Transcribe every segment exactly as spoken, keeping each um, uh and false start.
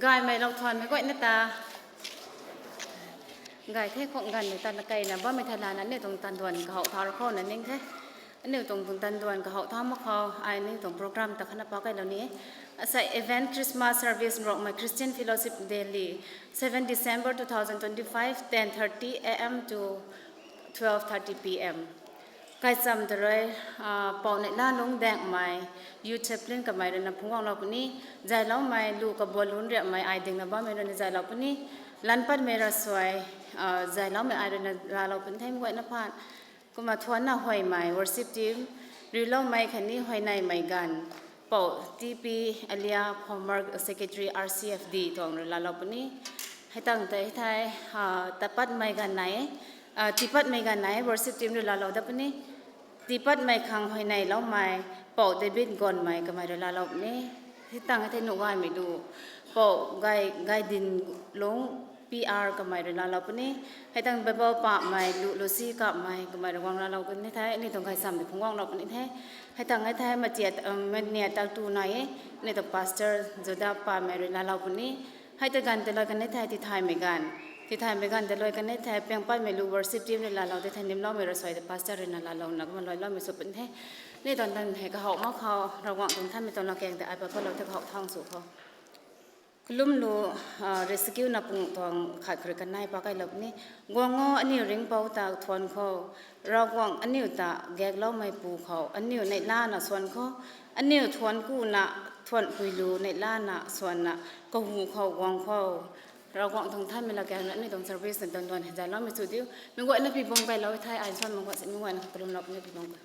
Gaymei lou thuanmei guayna ta. Gay the khang ganv ni ta na keyna bammei thei lana aniu tuang tanduan kahouh thau khou na ning the. Aniu tuang tuang tanduan kahouh thau mak khou, ai aniu tuang program ta khana pa kailou ni. Asei event Christmas service Ruangmei Christian Fellowship Delhi, seven December two thousand twenty-five, ten thirty A M to twelve thirty P M. Kaicham ta rui, ah, Pou Neihla Lungdangmei, Youth Chaplain kamei rui na phungc guanglou puni, zayloumei lu kabualun riamei ai dingna bammei rui na zaylou puni, lanpatmei ravsuai, ah, zayloumei ai rui na raclou puni the mei guayna phaan. Kumna thuanna huaymei worship team, riuloumei khatni huayneymei ganv, Pou T P Alia, former secretary R C F D tuang rui laalou puni. Hei tang tei thei, ah, tapatmei ganv nai, ah, tipatmei ganv nai worship team rui laalou dat puni. Tipatmei khang huayneyloumei, Pou David Gonmei kamei rui laalou puni. Hei tang thei nuh gaymei lu, Pou Gay, Gaydinlung P R kamei rui laalou puni. Hei tang Bible pahmei lu Lucy Kapmei kamei rui guang laalou puni the, aniu tuang kaicham tei phungc guanglou puni the. Hei tang e thei matiat, um, mania tau tu nai e, aniu tuang pastor Jodha Pamei rui laalou puni. Hei ta ganv tei lui kan e thei tithaymei ganv. Tithaymei ganv tei lui kan e thei piangpatmei lu worship team rui laalou tei thei nimloumei ravsuai tei pastor rui na laalouna kumna luailoumei sw puni the. Aniu tuang tan hei kahouh mak khou, Ravguangc tuang thanmei tuang latkaeng tei ai pat patlou the kahouh thang sw khou. Kalum lu, ah, rescue na pung tuang khat khou rui kanei pa kailou puni. Guang o, aniu ringhpouc ta thuan khou, Ravguangc aniu ta gakloumei pu khou aniu neihlana swan khou, aniu thuan kuna, thuan pui lu neihlana swanna, kahu khou guang khou. Ravguangc tuang thanmei latkaeng rui aniu tuang service na tanduan hei zayloumei sw diu. Mei guayna pi bam kailou thei ai swan mak guay si mei guayna kalumlou puni pi bam ka.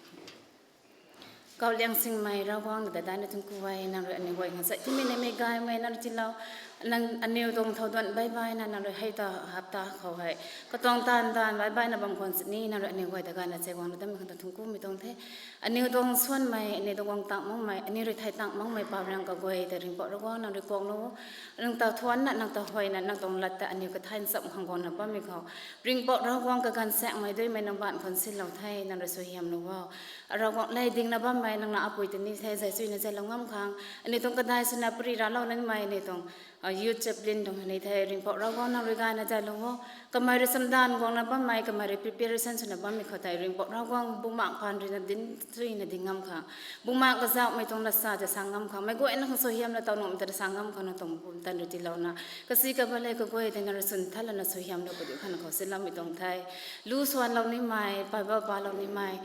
Kau liang singmei Ravguangc, dadaina tuang ku e, nang rui aniu guay khang sa timei neimei gaymei nang rui tiilou, nang aniu tuang thau duan baibaina nang rui hei ta hapta khou hei katuang taanv taanv baibaina bam khwan sini nang rui aniu guay ta gayna chaguangna tatmei khang ta thungc kumei tuang the. Aniu tuang swanmei, aniu tuang guang tang makmei, aniu rui thei tang makmei pariang kaguay ta Ringhpouc Ravguangc nang rui kuaklou o. Nang ta thuanna, nang ta huayna, nang tuang lat ta aniu kathai ncham khang guangna bammei khou, Ringhpouc Ravguangc kaganv saekmei duimei nang baanc khwan sinlou the, nang rui suaihiamlou o. Ravguangc lay dingna bammei nang na apui ta ni the, zay chuina zaylou ngam khang, aniu tuang kadai swna pary raclou nimei aniu tuang ah, youth chaplain tuang ni thei Ringhpouc Ravguangc nang rui gayna zaylou o. Kamei rui chamdanv guangna bammei, kamei rui preparation swna bammei khou tei Ringhpouc Ravguangc Bumaengh phaan rui na dinc chuina ding ngam khang, Bumaengh kazauhmei tuang latsa ta sa ngam khang, mei guayna khang suaihiamlou taw nuhmei ta sa ngam khang nang tuang pumtan rui tiilouna, kasi kabalei kaguay tei nang rui swn thatlana suaihiamlou padiu khang nang khou sinloumei tuang the. Lu swanlou nimei, Bible palou nimei,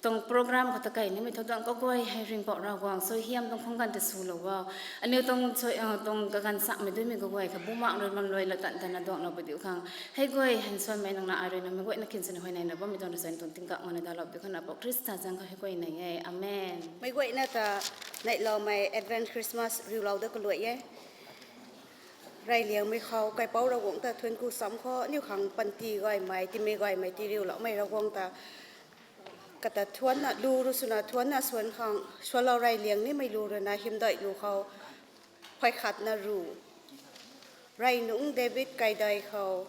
tuang program khou ta kei nimei thau duan kaguay hei Ringhpouc Ravguangc suaihiam tuang khang ganv ta swlou o. Aniu tuang sui, ah, tuang kaganv saekmei duimei kaguay kha Bumaengh rui bam luailou tan tana duanglou padiu khang, hei guay hei swanmei nang na ai rui na mei guayna khin swna huayneyna bammei tuang rui suan tuang tingkauh mana dalou padiu khang na Pou Khrista zaeng khou hei guay nai e. Amen. Mei guayna ta neihloumei Advent Christmas riulou da kaluai e. Reyliangmei khou kaipouc Ravguangc ta thuanc ku cham khou aniu khang panty gaymei, tiimei gaymei, tii riuloumei Ravguangc ta kata thuanna, lu rui swna thuanna swan khang, swanlou reyliang nimei lu rui na hymdaih lu khou, phay khatna ru, rey nungc David kaidai khou.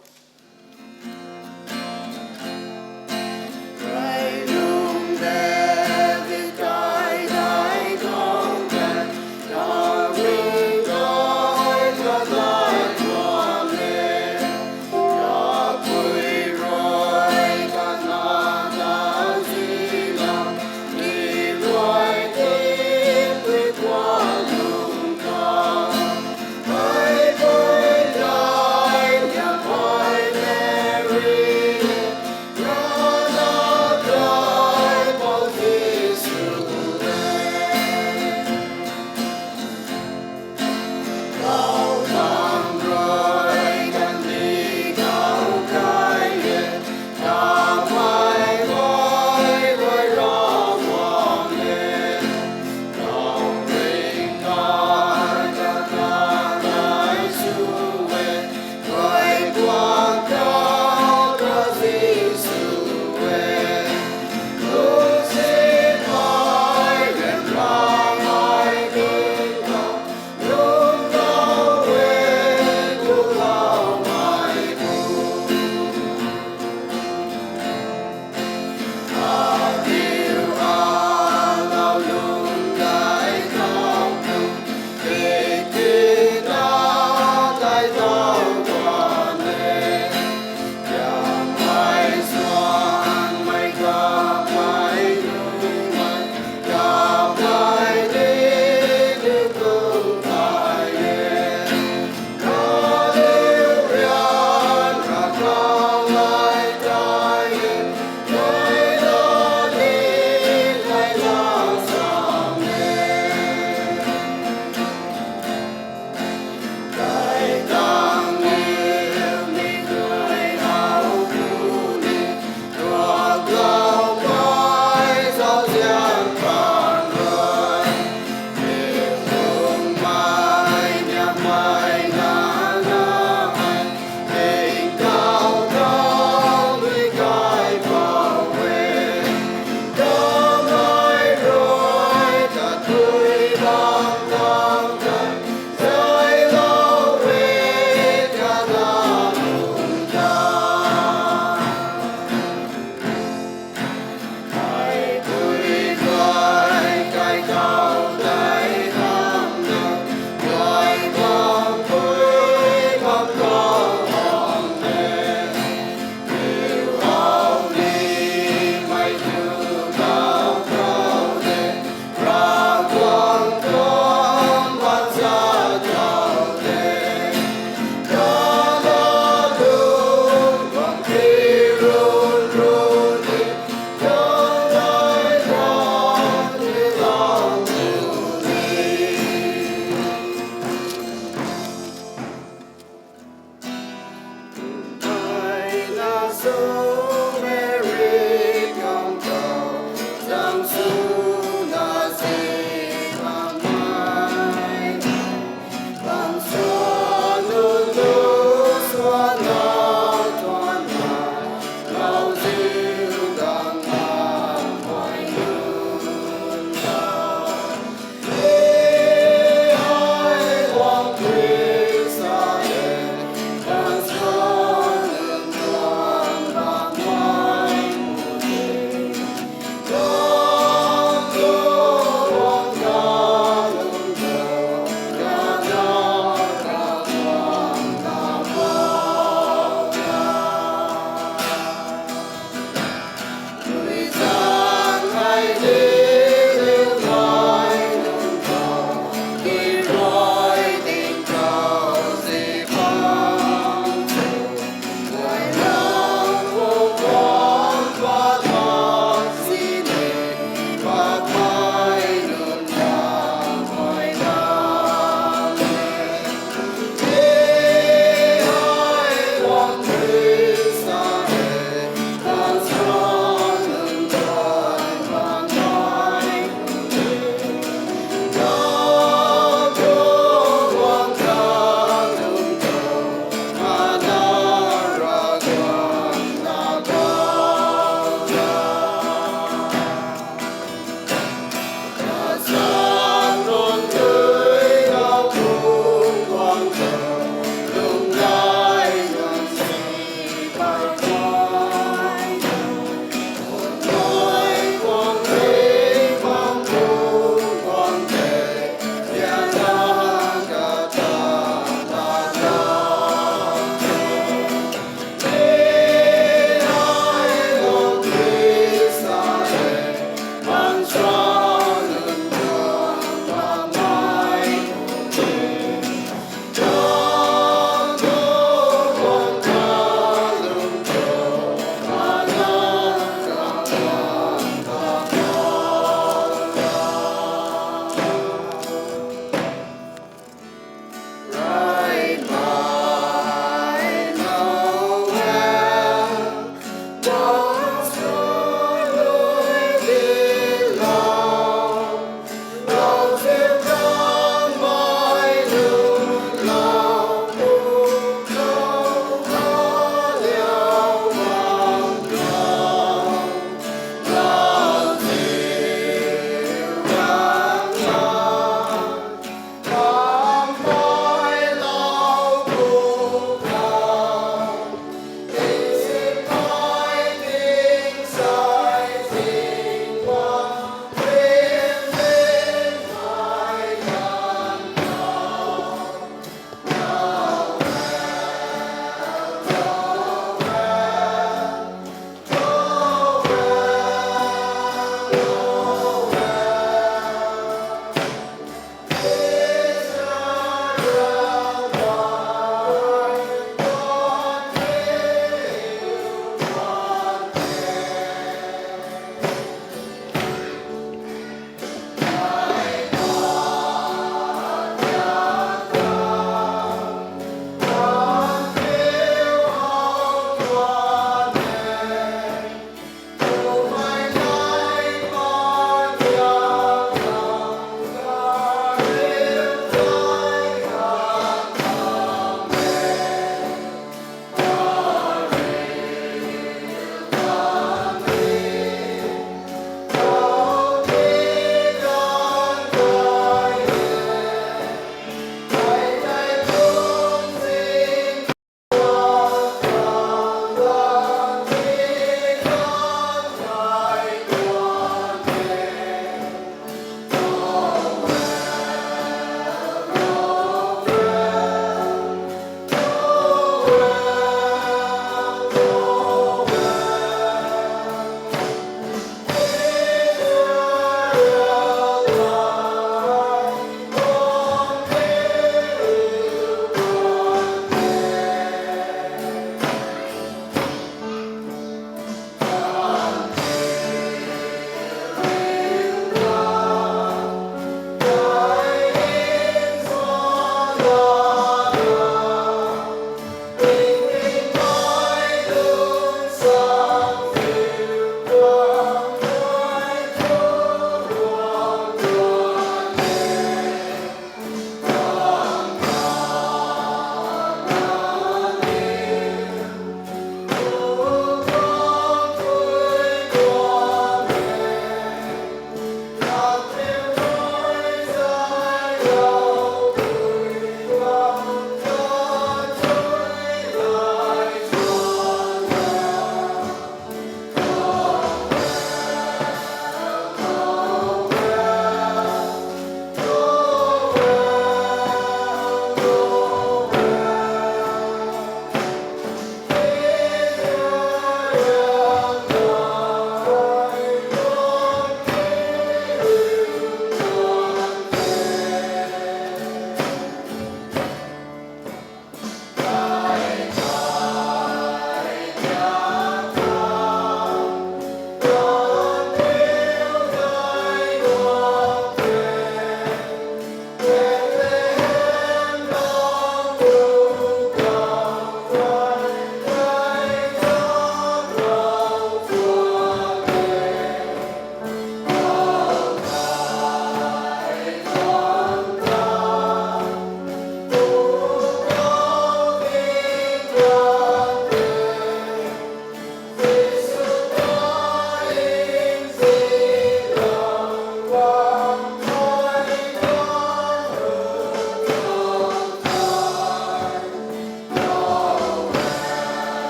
Merit kang khou zang swna zi bammei, bang swan nunc lu swan na tuanna, lauziu dang na pai nunc ta.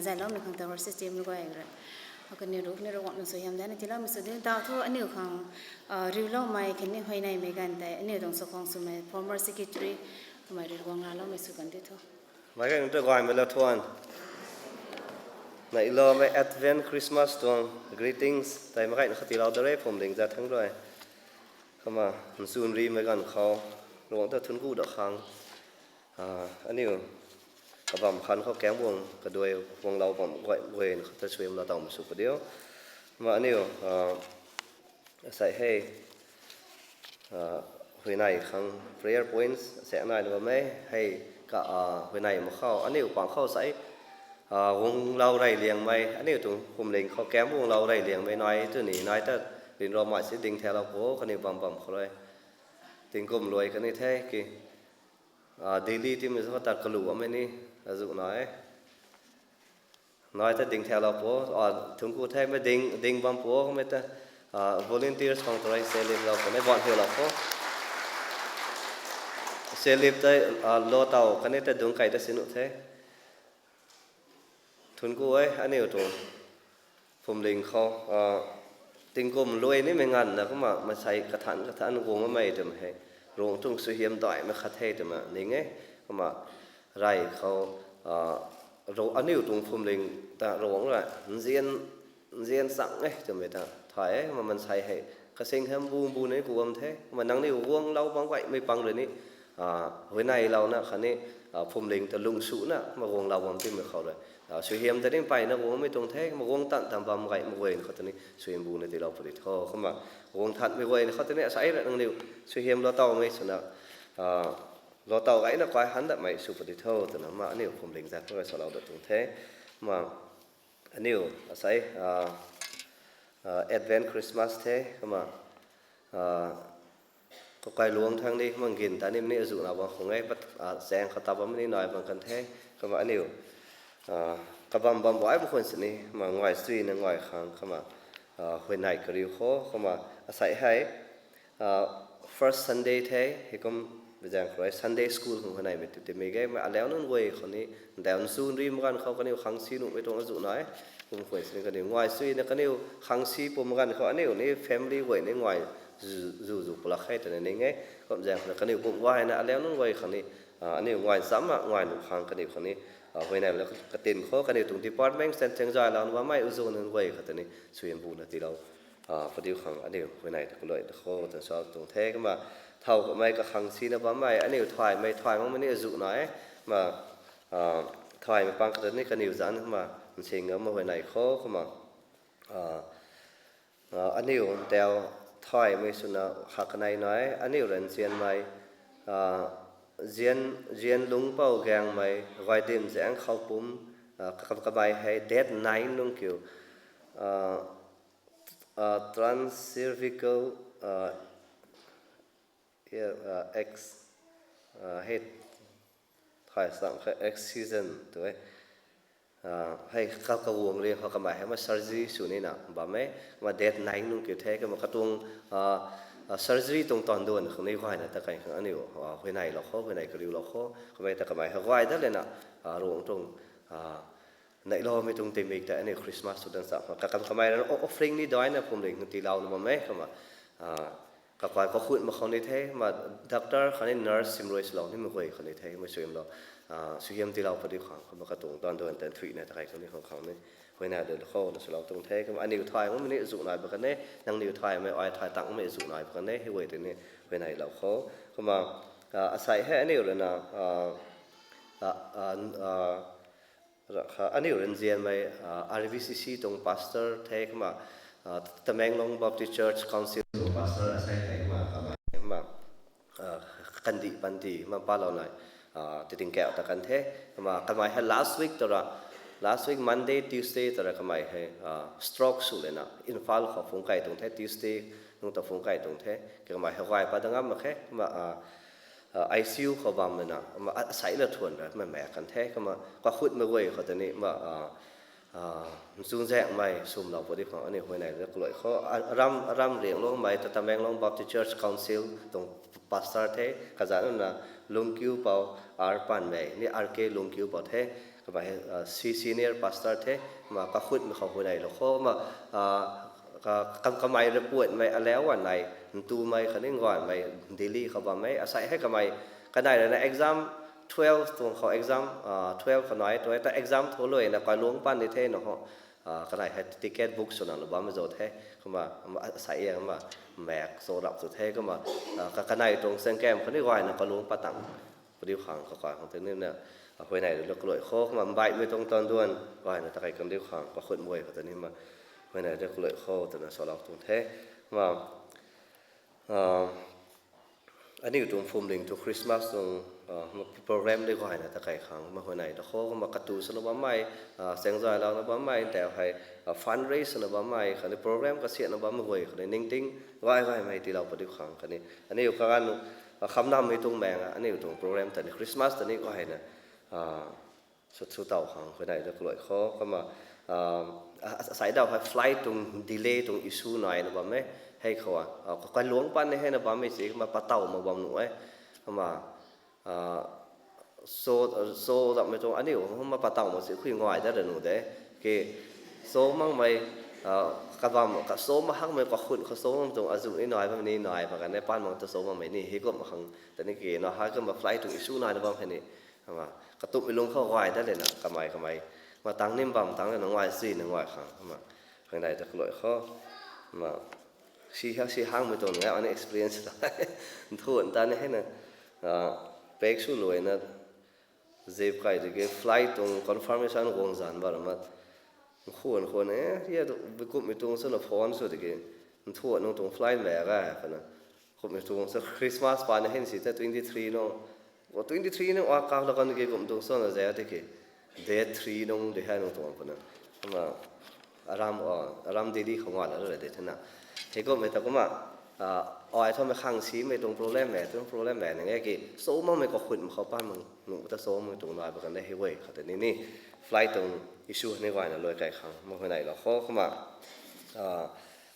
zayloumei khang ta worship team rui guay rui, kaniw rui kaniw Ravguangc nang suaihiam dana tiiloumei sw diu. Tau thu aniu khang riuloumei khatni huayneymei ganv tei aniu tuang chakhwang swmei former secretary, kamei rui guang raloumei sw kan di tho. Meic gayna ta gaymei la thuan. Neihloumei Advent Christmas tuang greetings tei meic gayna kha tiilou da re, phuamling zat thangc rui. Kumna nchun rimei ganv khou Ravguangc ta thuancku da khang, aniu kabam khan khou kaeng buang kaduai guanglou bam guay guay khou ta suaihiamlou tawmei sw padiu. Kumna aniu asei hei huayney khang prayer points asei nai na bam e. Hei ka huayney mak khou aniu pang khou sei guanglou rey liangmei, aniu tuang phuamling khou kaeng guanglou rey liangmei nai tw ni nai ta ryanramei si ding thalou pu kaniw bam bam khou rui. Tingkum luai kan ni the ki, Delhi timei sa ta kalu amei ni azuh nai e. Nai ta ding thalou pu, thuancku the mei ding ding bam pu mei ta volunteers khang ta rui salute lou pu mei ban hiulou pu. Salute tei lou taw kan ni ta dungc kei ta si nuh the. Thuancku e, aniu tuang phuamling khou tingkum luai nimei nganvna kumna maansei kathanc kathanc guang bammei twmei hei Ravguangc tuang suaihiam daihmei khat the twna ning e. Kumna rey khou aniu tuang phuamling ta Ravguangc rui nzian nzian chang e twmei ta thay e. Kumna maansei hei kasing hei mbu mbu ni ku bam the. Kumna nangniw guanglou bam gaymei pang rui ni huayneylouna khatni phuamling ta lungsuna kumna guanglou bam timei khou rui suaihiam ta ni mpeyna guangmei tuang the. Kumna guang tan tan bam gaymei guay khou ta ni suaihiam buna tiilou pudi tho. Kumna guang thanmei guay khou ta ni asei rui nangniw suaihiamlou tawmei swna lou taw gayna kai han datmei sw pudi tho twna kumna aniu phuamling zat khou rui salou da tuang the. Kumna aniu asei Advent Christmas the. Kumna kakai luang thang ni kumna gin ta nimei ni azuh na bam khang e, chaeng khou ta bammei ni nai bam kan the. Kumna aniu kabam bam ai mak khwan sini kumna nguay suina nguay khang kumna huayney kariu khou kumna asei hei first Sunday the, heikum zaeng khou rui Sunday school khang huayneymei tu timei ge. Mei alau nunc guay khou ni, ntaw nchun rimei ganv khou kaniw khang si nuhmei tuang azuh nai e. Kum khwan sini kaniw nguay suina kaniw khang si pum ganv khou aniu ni family guay ni nguay zu zu pulak khe twna ning e. Kum zaeng khou kaniw pum guayna alau nunc guay khang ni aniu nguay chamna nguay nuh khang kaniw khang ni huayneymei la katin khou kaniw tuang department stand chang zaylouna bammei azuh nunc guay khou ta ni suaihiam buna tiilou padiu khang aniu huayney ta kaluai ta khou tan sa tuang the. Kumna thow kamei kakhang sina bammei aniu thaymei thay makmei ni azuh nai e. Kumna thaymei pang khou ta ni kaniw zanc kumna nsing gamei huayney khou kumna aniu ntaw thaymei swna kha kanei nai e. Aniu rui nzianmei zian zian lungcpou gaengmei guay dim zaeng khou pum kamei hei date nine nung kiu transcervical ex hei thay sang khe excision tu e. Hei ka kaguang ri khou kamei hei ma surgery sw nina bam e. Kumna date nine nung kiu the. Kumna katuang surgery tuang taanv duan khang ni guayna ta kai khang aniu huayneylou khou huayney kariulou khou kamei ta kamei hei guay dat lana Ravguangc tuang neihloumei tuang tingmik ta aniu Christmas students ta kakam kamei rui offering ni daina phuamling khang tiilouna bam e. Kumna kakai kakhut mak khou ni the, kumna doctor khatni nurse simrui swlou nimei guay khou ni the, mei suaihiamlou suaihiam tiilou padiu khang kumna katuang taanv duan tan thuina ta kai khang ni khang khang ni huayneylou khou na swlou tuang the. Kumna aniu thay makmei ni azuh nai bam kan e, nangniw thaymei ai thay tangmei azuh nai bam kan e, hei guay tei ni huayneylou khou. Kumna asei hei aniu rui na aniu rui nzianmei RBCC tuang pastor the. Kumna Tamenglong Baptist Church Council tuang pastor asei the. Kumna kamei kumna kandih panty kumna palou nai titing kau ta kan the. Kumna kamei hei last week ta ra, last week Monday, Tuesday ta ra kamei hei stroke sw lana Imphal khou phungc kai tuang the. Tuesday nung ta phungc kai tuang the. Kamei hei guay pat da ngam mak khe. Kumna ICU khou bam lana kumna asei la thuan ra kumna mak kan the. Kumna kakhutmei guay khou ta ni kumna nchunzaenghmei swmlou padiu khang aniu huayney ta kaluai khou, ram ram riangloumei ta Tamenglong Baptist Church Council tuang pastor the. Kazanc na Lungkiupou R Panmei ni R K Lungkiupou the. Kamei hei senior pastor the, kumna kakhunmei khou huayneylou khou kumna, kamei repuatmei alauc wan nai, ntumei khatni guanmei Delhi khou bammei asei hei kamei, kanei rui na exam twelve tuang khou exam, twelve khou nai tu ta exam thu luina kaluangc pan ni the na ho, kanei hei ticket book swna lou bammei zat the, kumna asei e kumna maek cho rap tu the kumna, kanei tuang sangkam khatni guayna kaluangc pat tang padiu khang kakai khang tei nina, huayney rui lou kaluai khou kumna mbaihmei tuang tanduan guayna ta kai kandiu khang kakhunmei khou tei nima, huayney rui kaluai khou twna salou tuang the, kumna aniu tuang phwamling tu Christmas tuang program di guayna ta kai khang kumna huayney ta khou kumna katu swna bammei, chaengzaylouna bammei tau hei, fundraise swna bammei khatni program kasiatna bammei guay khatni ningting gay gaymei tiilou padiu khang khatni aniu kaganv khamnammei tuang maeng aniu tuang program ta ni Christmas ta ni guayna sw sw taw khang huayney ta kaluai khou kumna, asei daw hei flight tuang delay tuang issue naina bam e, hei khou kaluangc pan ni heina bammei si kumna patow mak bam nuh e, kumna cho cho dammei tuang aniu kumna patow mak si khui nguay dat ra nuh de, ki cho makmei, kabam ka cho mak hakmei kakhun khou cho mak tuang azuh ni nai bam ni nai bam kan e pan mak ta cho makmei ni hei kumna khang ta ni ki na hei kumna flight tuang issue naina bam hei ni, kumna katumhmei lungc khou guay dat lena kamei kamei, kumna tang nim bam tang lena nguay si na nguay khang kumna, huayney ta kaluai khou, kumna si ha si hangmei tuang na ani experience ta, nthuan ta ni heina, pak sw luina, zip kai tiki flight tuang confirmation guang zanc ba ra mat, nkhuan nkhuan e, hia tu bikumhmei tuang swna phone sw tiki, nthuan nung tuang flight mei ga kana, kumhmei tuang sw Christmas pa ni hen si ta twenty three nung, twenty three nung a kaklou kan ki kum tuang swna zay tiki, date three nung di hei nung tuang puna, kumna aram Delhi khou nga la ra de thena, hei kumhmei ta kumna, ai thaumei khang simei tuang problem e tuang problem e nang e ki cho makmei kakhun khou pan mak nuh ta cho makmei tuang nai ba kan e hei guay khou tei ni ni, flight tuang issue ni guayna luai kai khang mak huayneylou khou kumna,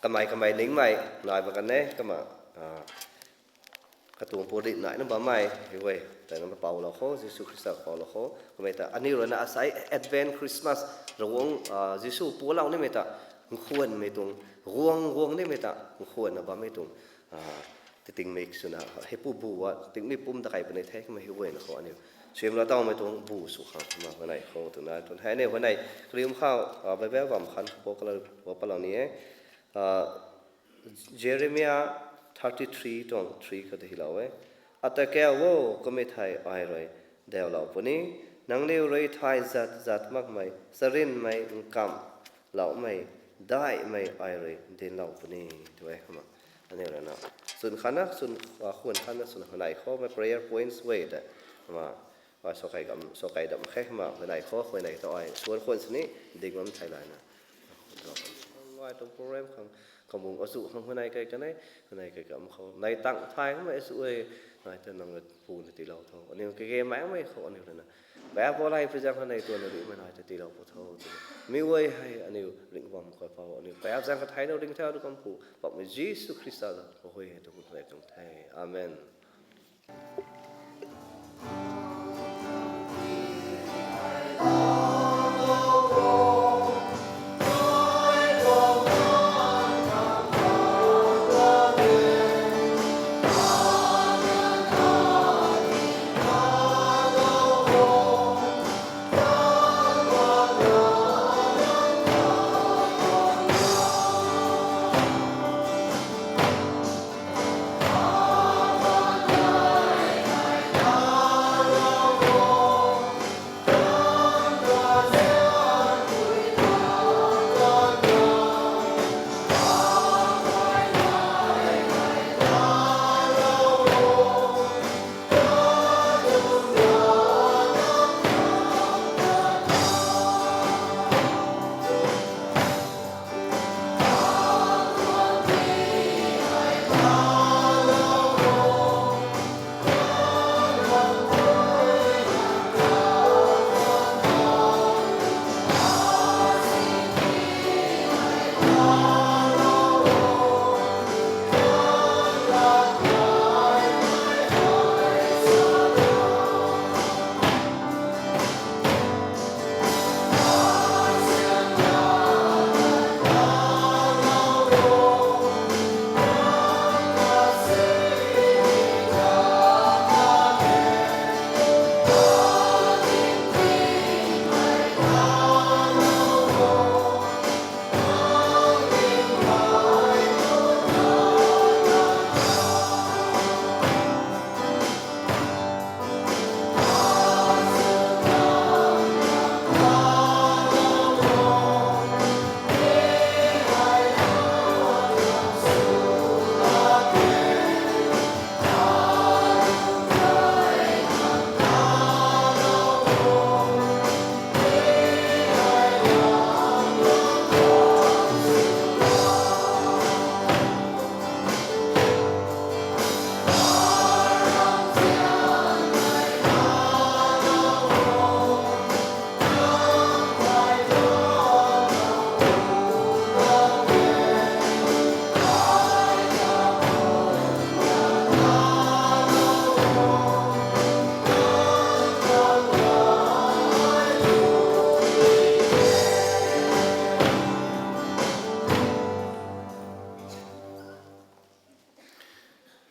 kamei kamei ningmei nai ba kan e kumna, katuang puri naina bammei hei guay tei na paulou khou Jisu Khrista paulou khou kamei ta aniu rui na asei Advent Christmas Ravguangc, Jisu pulou nimei ta, nkhuanmei tuang, guang guang nimei ta nkhuanna bammei tuang, titingmik swna heipu bu a tingmik pum ta kai puni the kumna hei guayna khou aniu suimlou tawmei tuang bu sw khang kumna huayney khou twna tun hei aniu huayney karium khou, Bible bam khan khou patlou ni e. Jeremia thirty three tuang three khou ta hilou e. Ata kau o, kumei thei ai rui daulou puni, nangniw rui thay zat zat makmei charynmei nkamloumei daihmei ai rui dinclou puni, tu e kumna. Aniu rui na chwn khatna chwn, khwan khatna chwn huayney khoumei prayer points guay tei kumna, sw kai dam khe kumna huayney khou huayney ta ai swan khwan sini ding bam thei layna, ngai tuang program khang kamung azuh khang huayney kai kan e, huayney kai kam khou nai tang thay kummei azuh e, nai ta nang rui puna tiilou tho aniu kage maengmei khou aniu rui na, pap bo lay pui zaeng kha nei tuanna rihmei nai ta tiilou pu tho twna mi guay hei aniu ringh bam khou pou aniu pap zaeng kha thei na ringh thau tu kam pu, Poubauhmei Jisu Khrista zanc khou huay hei tu kum nai tuang the. Amen.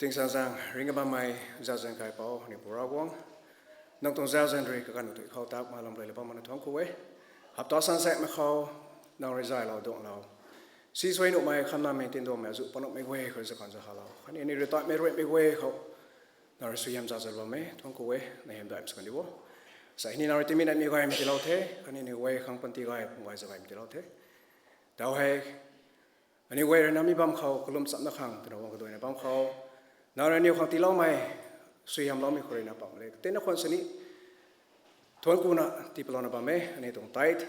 Tingsaengzaeng ringc bammei zauzian kaipouc Ringhpui Ravguangc, nang tuang zauzian rui kaganv tui khou tak ma lam rui la bam mana thuanc ku e. Hapta sansaekmei khou nang rui zaylou duanglou, si suai nuhmei khamnamei tinduangmei azuh panuhmei guay khou zakhang zahalou khatni aniu rui taimei ruimei guay khou nang rui suaihiam zazat bam e, thuanc ku e, na hymdaihmei sw kan di o. Sa hei ni nang rui timinamei gaymei tiilou the, khatni aniu guay khang panty gay pum gay za gaymei tiilou the. Tau hei aniu guay rui na mi bam khou kalum chamna khang twna guang kaduaina bam khou nang rui aniu khang tiiloumei suaihiamloumei khou rui na pam le katina khwan sini thuanc kuna tiipalouna bam e. Aniu tuang tithe,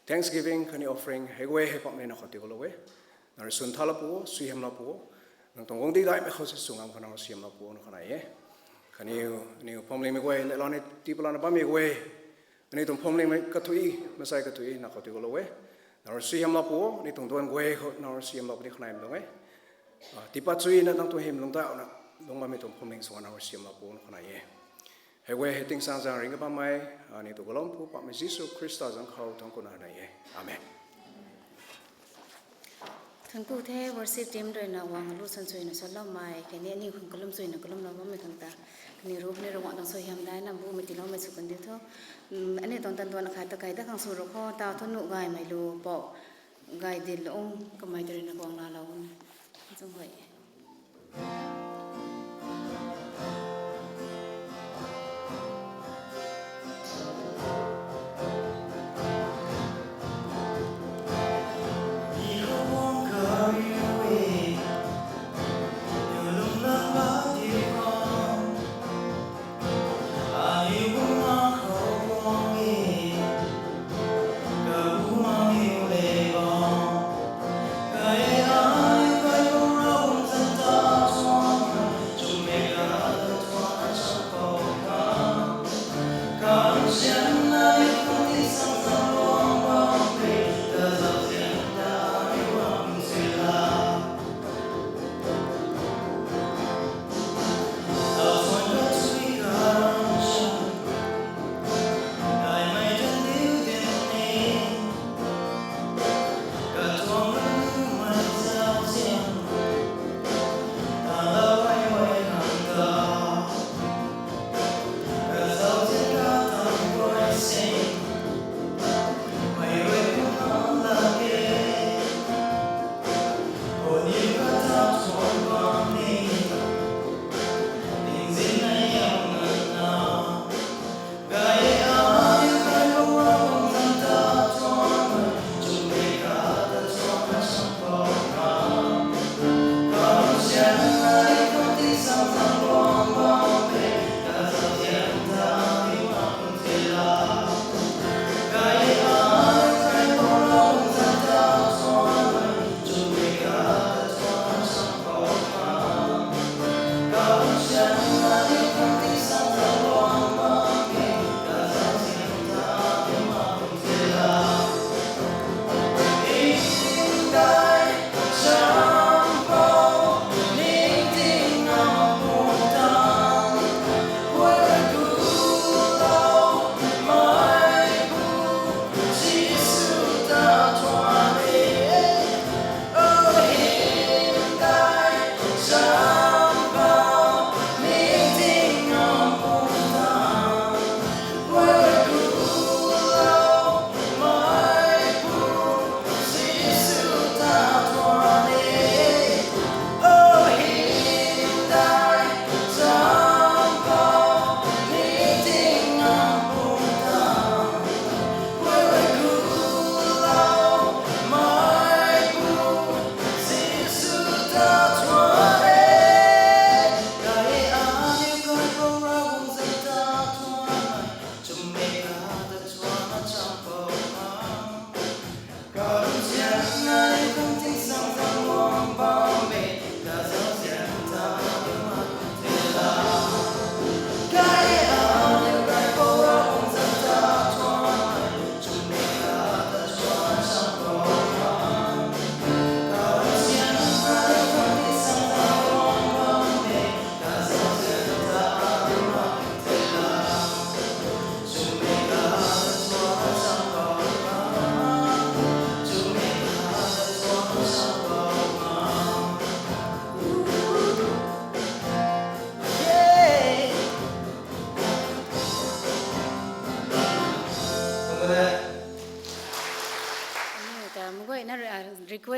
thanksgiving khatni offering hei guay hei pam le nang khou tiiloulou e. Nang rui swn thalou pu o, suaihiamlou pu o. Nang tuang guangcdic daihmei khou si sw ngam khou nang rui suaihiamlou pu o na khana e. Khatni aniu phuamlingmei guay neihlouni tiipalouna bammei guay, aniu tuang phuamlingmei kathuic, masai kathuic nang khou tiiloulou e. Nang rui suaihiamlou pu o, aniu tuang duan guay khou nang rui suaihiamlou pu di khanaimei tuang e. Tiipat chuina nang tuang hym lungcdauna lungc bammei tuang phuamling sw nang rui suaihiamlou pu o na khana e. Hei guay hei tingsaengzaeng ringc bammei aniu tuang kalum pu pammei Jisu Khrista zanc khou thuanc kuna nai e. Amen. Thuanc ku the worship team rui na guang lu sansuina saloumei khatni aniu khang kalum suina kalumlou bammei khang ta, kaniw rui ni Ravguangc tuang suaihiam daihna bumei tiiloumei sw kan diu tho. Aniu tuang tanduan akhat ta kai dat khang sw ru khou ta thu nuh gaymei lu pou gay dilung kamei ta rui na guang laalou e. Zung guay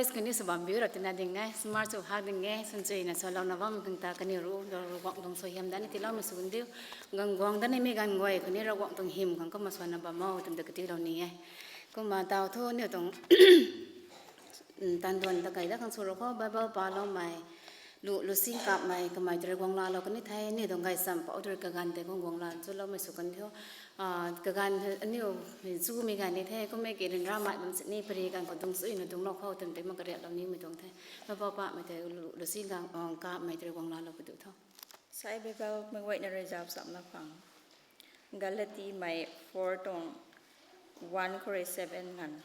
Kaniw sw bam biu ra tina ding e, smart sw hak ding e, swn chuina salouna bam khang ta kaniw ru, Ravguangc tuang suaihiam dat ni tiiloumei sw kan diu. Ganv guang dat ni mi ganv guay khatni Ravguangc tuang hym khang kumna suanna bam o twmei ta katiulou ni e. Kumna taw thu aniu tuang, mm, tanduan ta kai dat khang sw ro khou, Bible paloumei, lu, lu sin kapmei, kamei tari guang laalou kan ni the, aniu tuang gaychamv pou tari kaganv tei guang guang laa chuloumei sw kan diu. Ah, kaganv aniu zumei ganv ni the, kummei ki ryanramei bam sini pary ganv khou dungc suina dungclou khou twmei tei mak kariaklou nimei tuang the. Bible pamei tei lu, lu sin ganv, ah, kapmei tari guang laalou pu diu tho. Sai Bible mei guayna rui zauc chamlou khang. Galatimei four tuang one khou rui seven nganv.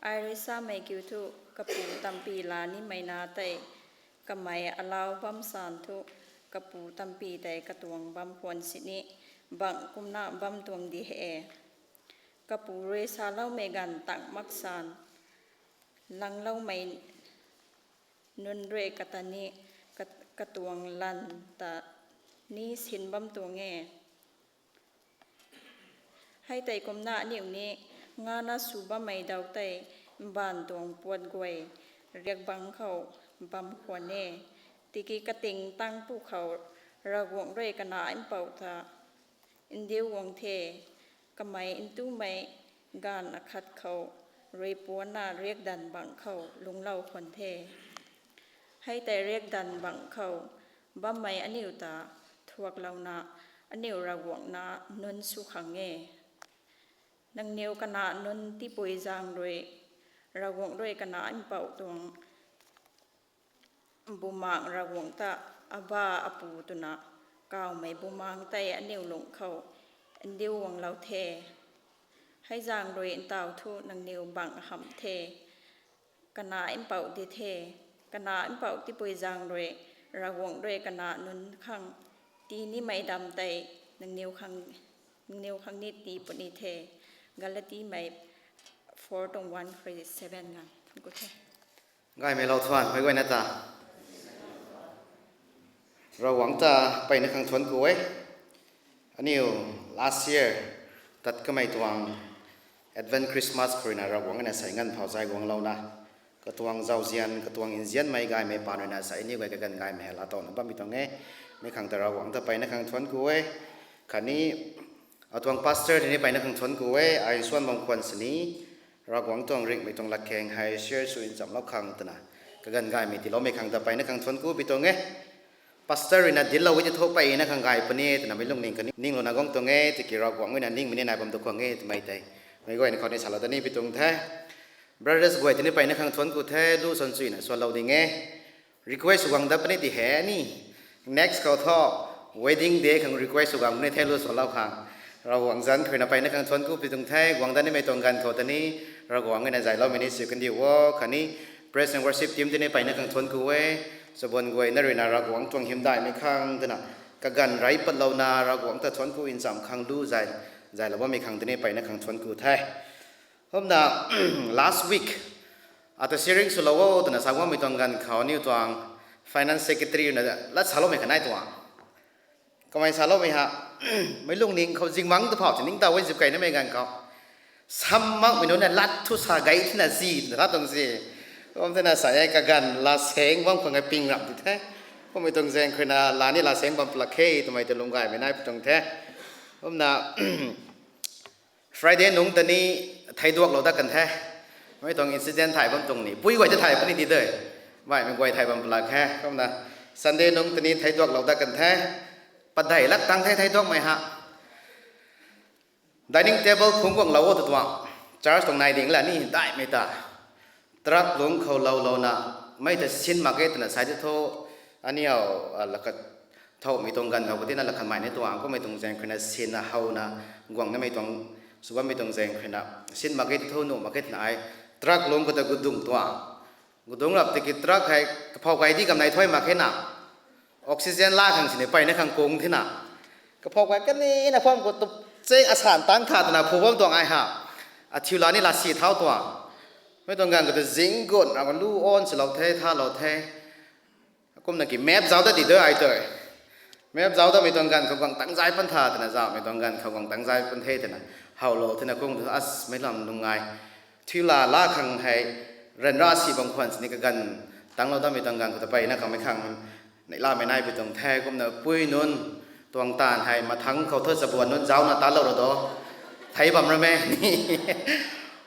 Ai rui samei kiu thu, kapu tampy laa nimei na tei, kamei alau bam san thu, kapu tampy tei katuang bam khwan sini, bangc kumna bam tuang di he. Kapu rui saloumei ganv tang mak san, langloumei nunc rui kata ni, kat-, katuang lan ta ni sin bam tuang e. Hei tei kumna aniu ni, ngana sw bammei daw tei, mbaanv tuang puat guay, riak bangc khou bam khwan e. Tiki kating tang pu khou, Ravguangc rui kanac mpouh ta, ndiu guang the, kamei ntumei ganv akhat khou, rui puanna riakdanv bangc khou lungclou khwan the. Hei tei riakdanv bangc khou, bammei aniu ta, thuaklouna, aniu Ravguangc na nunc sw khang e. Nangniw kanac nunc tipui zaeng rui, Ravguangc rui kanac mpouh tuang, Bumaengh Ravguangc ta, Aba, Apu twna, kawmei Bumaengh tei aniu lungc khou, ndiu guanglou the. Hei zaeng rui ntaw thu nangniw bangc hamh the. Kanac mpouh di the. Kanac mpouh tipui zaeng rui, Ravguangc rui kanac nunc khang, tii nimei dam tei, nangniw khang, nangniw khang ni tii puni the. Galatimei four tuang one khou rui seven nganv. Thuanc ku the. Gaymei lou thuan, mei guayna ta. Ravguangc ta mpeyna khang thuanc ku e. Aniu last year tat kamei tuang Advent Christmas khou ruina Ravguangc na sei nganv phau zay guanglouna, katuang zauzian, katuang nzianmei gaymei paan ruina sei aniu guay kaganv gaymei hei laatowna bammei tuang e. Mi khang ta Ravguangc ta mpeyna khang thuanc ku e. Khatni atuang pastor tini mpeyna khang thuanc ku e, ai nsuan bam khwan sini, Ravguangc tuang ringhmei tuang latkaeng hei share sw nchamlou khang twna, kaganv gaymei tiiloumei khang ta mpeyna khang thuanc ku pi tuang e. Pastor ruina dinclou e ti thu mpeyna khang gay puni e twna mei lungning kani ninglouna guang tuang e, tiki Ravguangc ruina ningmei ni nai bam tu khwang e twmei tei, mei guayna khou ni salou da ni pi tuang the. Brothers guay tini mpeyna khang thuanc ku the, lu swan chuina suanlou ding e. Request sw guang dat puni ti he ni. Next khou thu, wedding day khang request sw guang puni the lu suanlou khang. Ravguangc zanc khou ruina mpeyna khang thuanc ku pi tuang the, guang dat nimei tuang ganv khou tani, Ravguangc ruina zayloumei ni sw kandiu o, khatni praise and worship team tini mpeyna khang thuanc ku e, chabuan guayna ruina Ravguangc tuang hymdaihmei khang twna, kaganv rey patlouna Ravguangc ta thuanc ku ncham khang lu zay, zaylou bammei khang tini mpeyna khang thuanc ku the. Kumna, last week, ata sharing swlou o twna sa guangmei tuang ganv khou aniu tuang finance secretary na lat saloumei kha nai tuang. Kamei saloumei ha, mei lungning khou zingbangc ta phau ti ningtow e zip kainamei ganv khou. Sam makmei nunc na lat thu sa gay thina zi twna sa tuang zi. Kum thina sa e kaganv laa saeng bam khang e ping ram ti the. Kummei tuang zaeng khou ruina laa ni laa saeng bam plak khe twmei ta lung gaymei nai pi tuang the. Kumna, Friday nungc tani theiduaklou dat kan the. Mei tuang incident thay bam tuang ni. Pui guay ta thay puni ti de. Baihmei guay thay bam plak khe. Kumna Sunday nungc tani theiduaklou dat kan the. Padeih lak tang the theiduakmei ha. Dining table phungc guanglou o tw tuang. Church tuang nai ding la ni daihmei ta. Truck lungc khou loulouna, mei ta sin mak ge twna sai ti thu, aniu, ah, lakhat thoumei tuang ganv khou katina lakhat mei ni tuang, kummei tuang zaeng khou ruina sinna howna, guang namei tuang, sw bammei tuang zaeng khou ruina, sin mak ge ti thu nuh mak ge twna ai, truck lungc khou ta gudungc tuang. Gudungc rap tiki truck hei kaphou kai di kam nai thuy mak khe na. Oxygen la khang sini mpeyna khang kung thina. Kaphou kai kanina pham khou tup cheng asan tang tha twna phu bam tuang ai ha. Athiu la ni laa si thau tuang. Mei tuang ganv khou ta zing gun, ram lu on swlou the, thalou the. Kumna ki map zauc dat di de ai tei. Map zauc datmei tuang ganv khou guang tang zay pan tha twna zauhmei tuang ganv khou guang tang zay pan the twna. Howlou thina kung tu as mei lam nungai. Thiu la la khang hei, Ryanra si bam khwan sini kaganv tanglou dammei tuang ganv khou ta peyna kamei khang neihlamei nai pi tuang the. Kumna pui nunc tuang taanv hei mathangc khou thu chabuan nunc zaucna talou ra do. Thei bam ra me ni.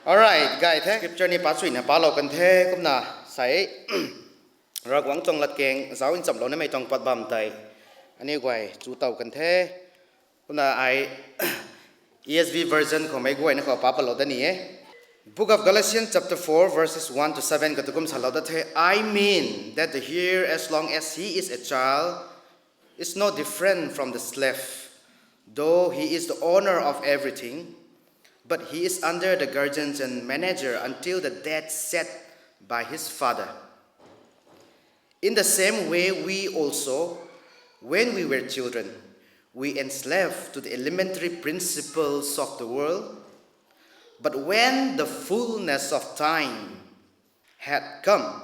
Alright, gay the. Scripture ni pa chuina palou kan the. Kumna sei Ravguangc tuang latkaeng zauc nchamlou nimei tuang pat bam tei aniu guay chu tow kan the. Kumna ai E S V version khou meic guayna khou pa palou da ni e. Book of Galatians chapter four verses one to seven katukum salou da the. I mean that the heir, as long as he is a child, is no different from the slave, though he is the owner of everything, but he is under the guardians and manager until the date set by his father. In the same way, we also, when we were children, we enslaved to the elementary principles of the world. But when the fullness of time had come,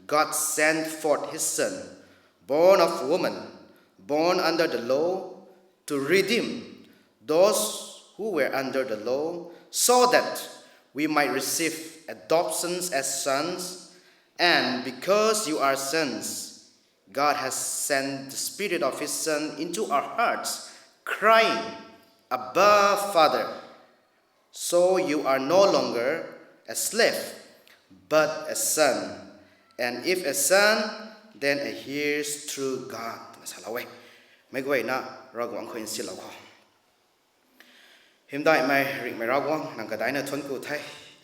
God sent forth his Son, born of woman, born under the law, to redeem those who were under the law, so that we might receive adoptions as sons. And because you are sons, God has sent the Spirit of His Son into our hearts, crying, Abba, Father. So you are no longer a slave, but a son. And if a son, then a heir through God. Twna salou e. Meic guayna Ravguangc khou nsilou khou. Hymdaihmei ringhmei Ravguangc, nang kadaina thuanc ku the.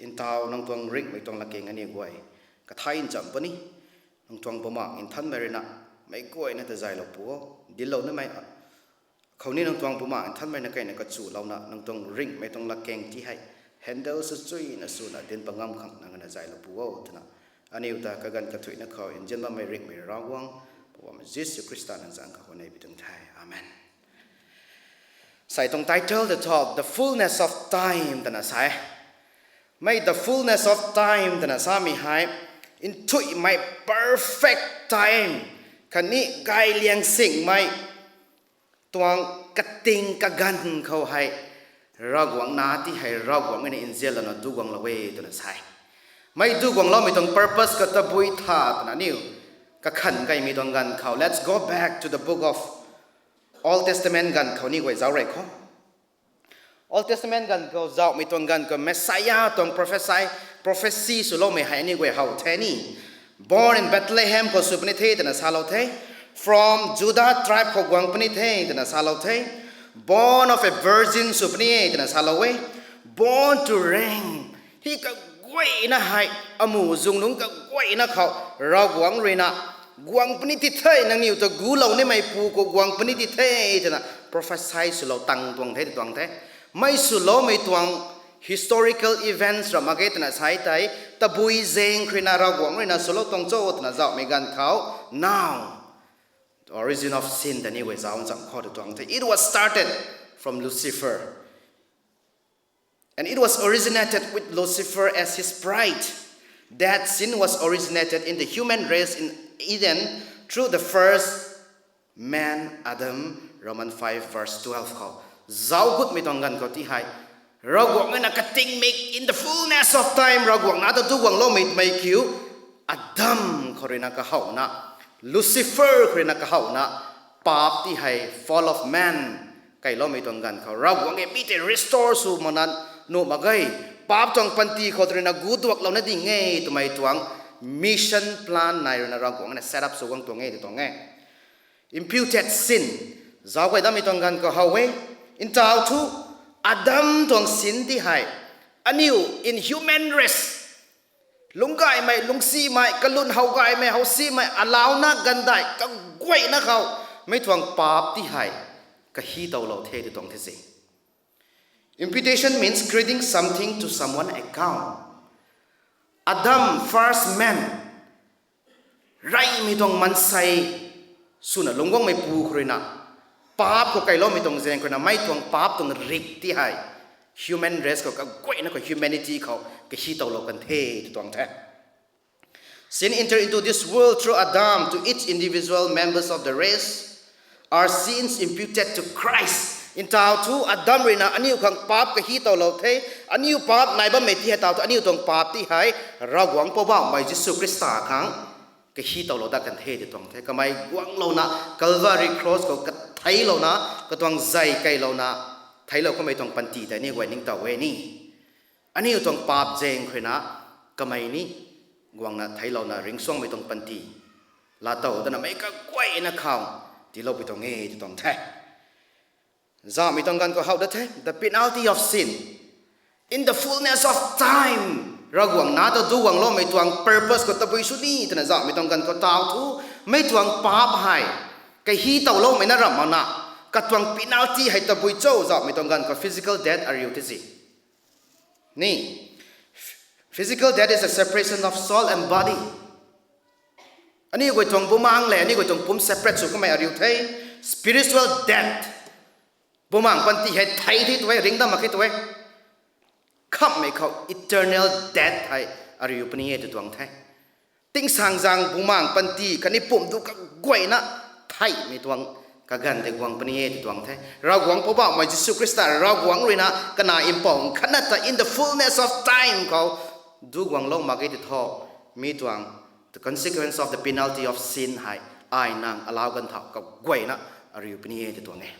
Ntaw nang tuang ringhmei tuang latkaeng aniu guay kathai ncham puni. Nang tuang Bumaengh Nthanmei ruina meic guayna ta zaylou pu o. Dinclou nimei khou ni nang tuang Bumaengh Nthanmei na keyna kachulouna nang tuang ringhmei tuang latkaeng ti hei handle sw chuyna swna dinc pat ngam khang nang na zaylou pu o twna aniu ta kaganv kathuicna khou nzian bammei ringhmei Ravguangc, Poubauhmei Jisu Khrista nang zanc khou huayney pi tuang the. Amen. Sei tuang title ta thu The Fullness of Time twna sa e. Mei the fullness of time twna samei hei nthuihmei perfect time khatni gayliang singmei tuang kating kaganv khou hei Ravguangc na ti hei Ravguangc na nzianlouna duguanglou e twna sa e. Mei duguangloumei tuang purpose khou tabui tha twna aniu kakhan kaimei tuang ganv khou, let's go back to the book of Old Testament ganv khou ni guay zauc rey khou. Old Testament ganv khou zauhmei tuang ganv khou Messiah tuang prophecy, prophecy swloumei hei ni guay how the ni. Born in Bethlehem khou sw puni the twna salou the. From Judah tribe khou guang puni the twna salou the. Born of a virgin sw puni e twna salou e. Born to reign. Hei kaguayna hei amu zung nunc kaguayna khou Ravguangc ruina guang puni ti the, nangniw ta gulou nimeipu khou guang puni ti the twna prophecy swlou tang tuang the, tuang the. Mei swloumei tuang historical events ra mak ge twna sa tei, tabui zaeng khou ruina Ravguangc ruina swlou tuang cho twna zauhmei ganv khou, now, the origin of sin ta ni guay zauc ncham khou ta tuang the. It was started from Lucifer. And it was originated with Lucifer as his pride. That sin was originated in the human race in Eden through the first man, Adam, Roman five verse twelve khou. Zauc gutmei tuang ganv khou ti hei Ravguangc na katingmik in the fullness of time Ravguangc na ta duguangloumei mei kiu Adam khou ruina kahowna, Lucifer khou ruina kahowna, paap ti hei fall of man kailoumei tuang ganv khou Ravguangc e mi tei restore sw makna nuh mak ge, paap tuang panty khou ruina guduaklouna ding e twmei tuang mission plan nai ruina Ravguangc na set up sw guang tuang e tw tuang e. Imputed sin zauc guay dammei tuang ganv khou how e. Ntaw thu Adam tuang sin ti hei aniu in human race, lungcgaymei, lungcsimei, kalun how gaymei, how simei, alauna ganvdaih kaguayna khou mei tuang paap ti hei kahi towlou the tw tuang the se. Imputation means crediting something to someone account. Adam, first man, reymei tuang maansei swna lungc guangmeipu khou ruina, paap khou kailoumei tuang zaeng khou ruina mei tuang paap tuang rik ti hei human race khou kaguayna khou humanity khou kahi towlou kan the tw tuang the. Sin entered into this world through Adam to each individual members of the race are sins imputed to Christ. Ntaw thu Adam ruina aniu khang paap kahi towlou the, Aniu paap nai bammei ti hei taw thu aniu tuang paap ti hei Ravguangc Poubauhmei Jisu Khrista khang kahi towlou dat kan the tw tuang the. Kamei guanglouna Calvary cross khou katheilouna, katuang zei keilouna, theiclou kamei tuang panty tei aniu guay ningtow e ni. Aniu tuang paap zaeng khruina kamei ni guangna theiclouna ringcsuangmei tuang panty laatow dana meic kaguayna khou tiiloupui tuang e tw tuang the. Zauhmei tuang ganv khou how dat the, the penalty of sin. In the fullness of time, Ravguangc na ta duguangloumei tuang purpose khou tabui sw ni twna zauhmei tuang ganv khou taw thu, mei tuang paap hei kahi towloumei na ramh makna, katuang penalty hei tabui cho zauhmei tuang ganv khou physical death ariu the si. Ni, physical death is a separation of soul and body. Aniu guay tuang bumaengc lev aniu guay tuang pum separate sw kamei ariu the. Spiritual death, bumaengc panty hei thei the tw e, ringcdam mak khe tw e. Khamhmei khou eternal death hei ariu puni e tw tuang the. Tingsaengzaeng bumaengc panty khatni pum du kaguayna theihmei tuang kaganv tei guang puni e tw tuang the. Ravguangc Poubauhmei Jisu Khrista Ravguangc ruina kanac mpouh khatna ta in the fullness of time khou duguanglou mak ge tw thu, mi tuang the consequence of the penalty of sin hei ai nang alau ganv thau kaguayna ariu puni e tw tuang e.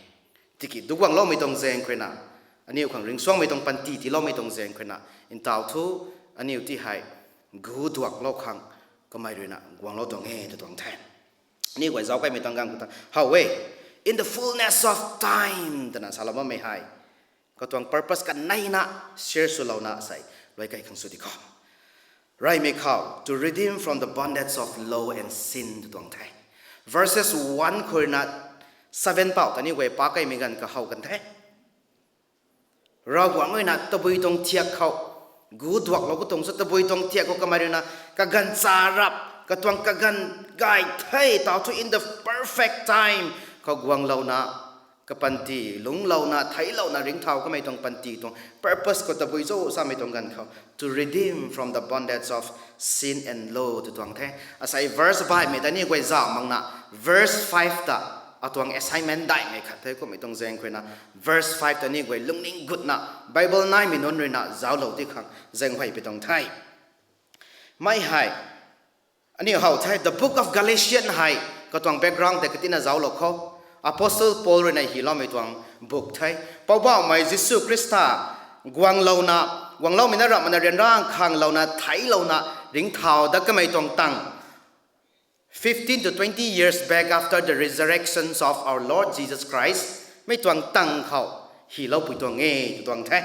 Tiki duguangloumei tuang zaeng khruina, aniu khang ringcsuangmei tuang panty tiiloumei tuang zaeng khruina, in taw thu aniu ti hei guduaklou khang kamei ruina guanglou tuang e tw tuang the. Aniu guay zauc kaimei tuang ganv khou ta how e, in the fullness of time twna salou bammei hei katuang purpose kaneina share swlouna sei luai kei khang sw di khou. Reymei khou, to redeem from the bondage of law and sin tw tuang the. Verses one khruina seven pou ta aniu guay paap kaimei ganv khou how kan the. Ravguangc ruina tabui tuang thiak khou guduaklou katuang sa, tabui tuang thiak khou kamei ruina kaganv charap, katuang kaganv gay the taw thu in the perfect time khou guanglouna, kapanty lungclouna theiclouna ringcthau kamei tuang panty tuang purpose khou tabui cho samei tuang ganv khou, to redeem from the bondage of sin and law tw tuang the. Asei verse baihmei ta aniu guay zauc makna, verse five ta atuang assignment daihmei khat the. Kummei tuang zaeng khruina verse five ta aniu guay lungning gutna, Bible naimei nunc ruina zauclou di khang zaenghuay pi tuang the. Mei hei aniu how the, the book of Galatians hei katuang background tei katina zauclou khou, Apostle Paul ruina hyloumei tuang book the. Poubauhmei Jisu Khrista guanglouna, guangloumei na ramh makna ryanra khanglouna theiclouna ringcthau dat kamei tuang tang, fifteen to twenty years back after the resurrections of our Lord Jesus Christ, mei tuang tang khou hyloupui tuang e tw tuang the.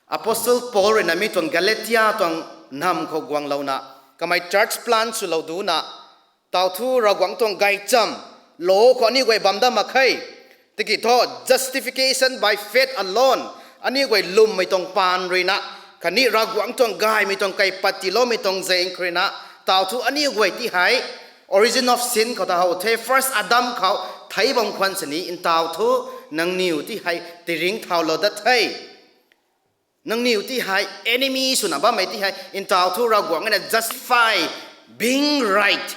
Apostle Paul ruina mi tuang Galatia tuang nam khou guanglouna, kamei church plant swlou duna, taw thu Ravguangc tuang gaychamv law khou aniu guay bam dat mak khe. Tiki thu justification by faith alone, aniu guay lwmmei tuang paan ruina, khatni Ravguangc tuang gaymei tuang kaipat tiiloumei tuang zaeng khruina, taw thu aniu guay ti hei origin of sin khou ta how the, first Adam khou thei bam khwan sini in taw thu nangniw ti hei tiringcthaulou dat the. Nangniw ti hei enemy swna bammei ti hei in taw thu Ravguangc ruina justify, being right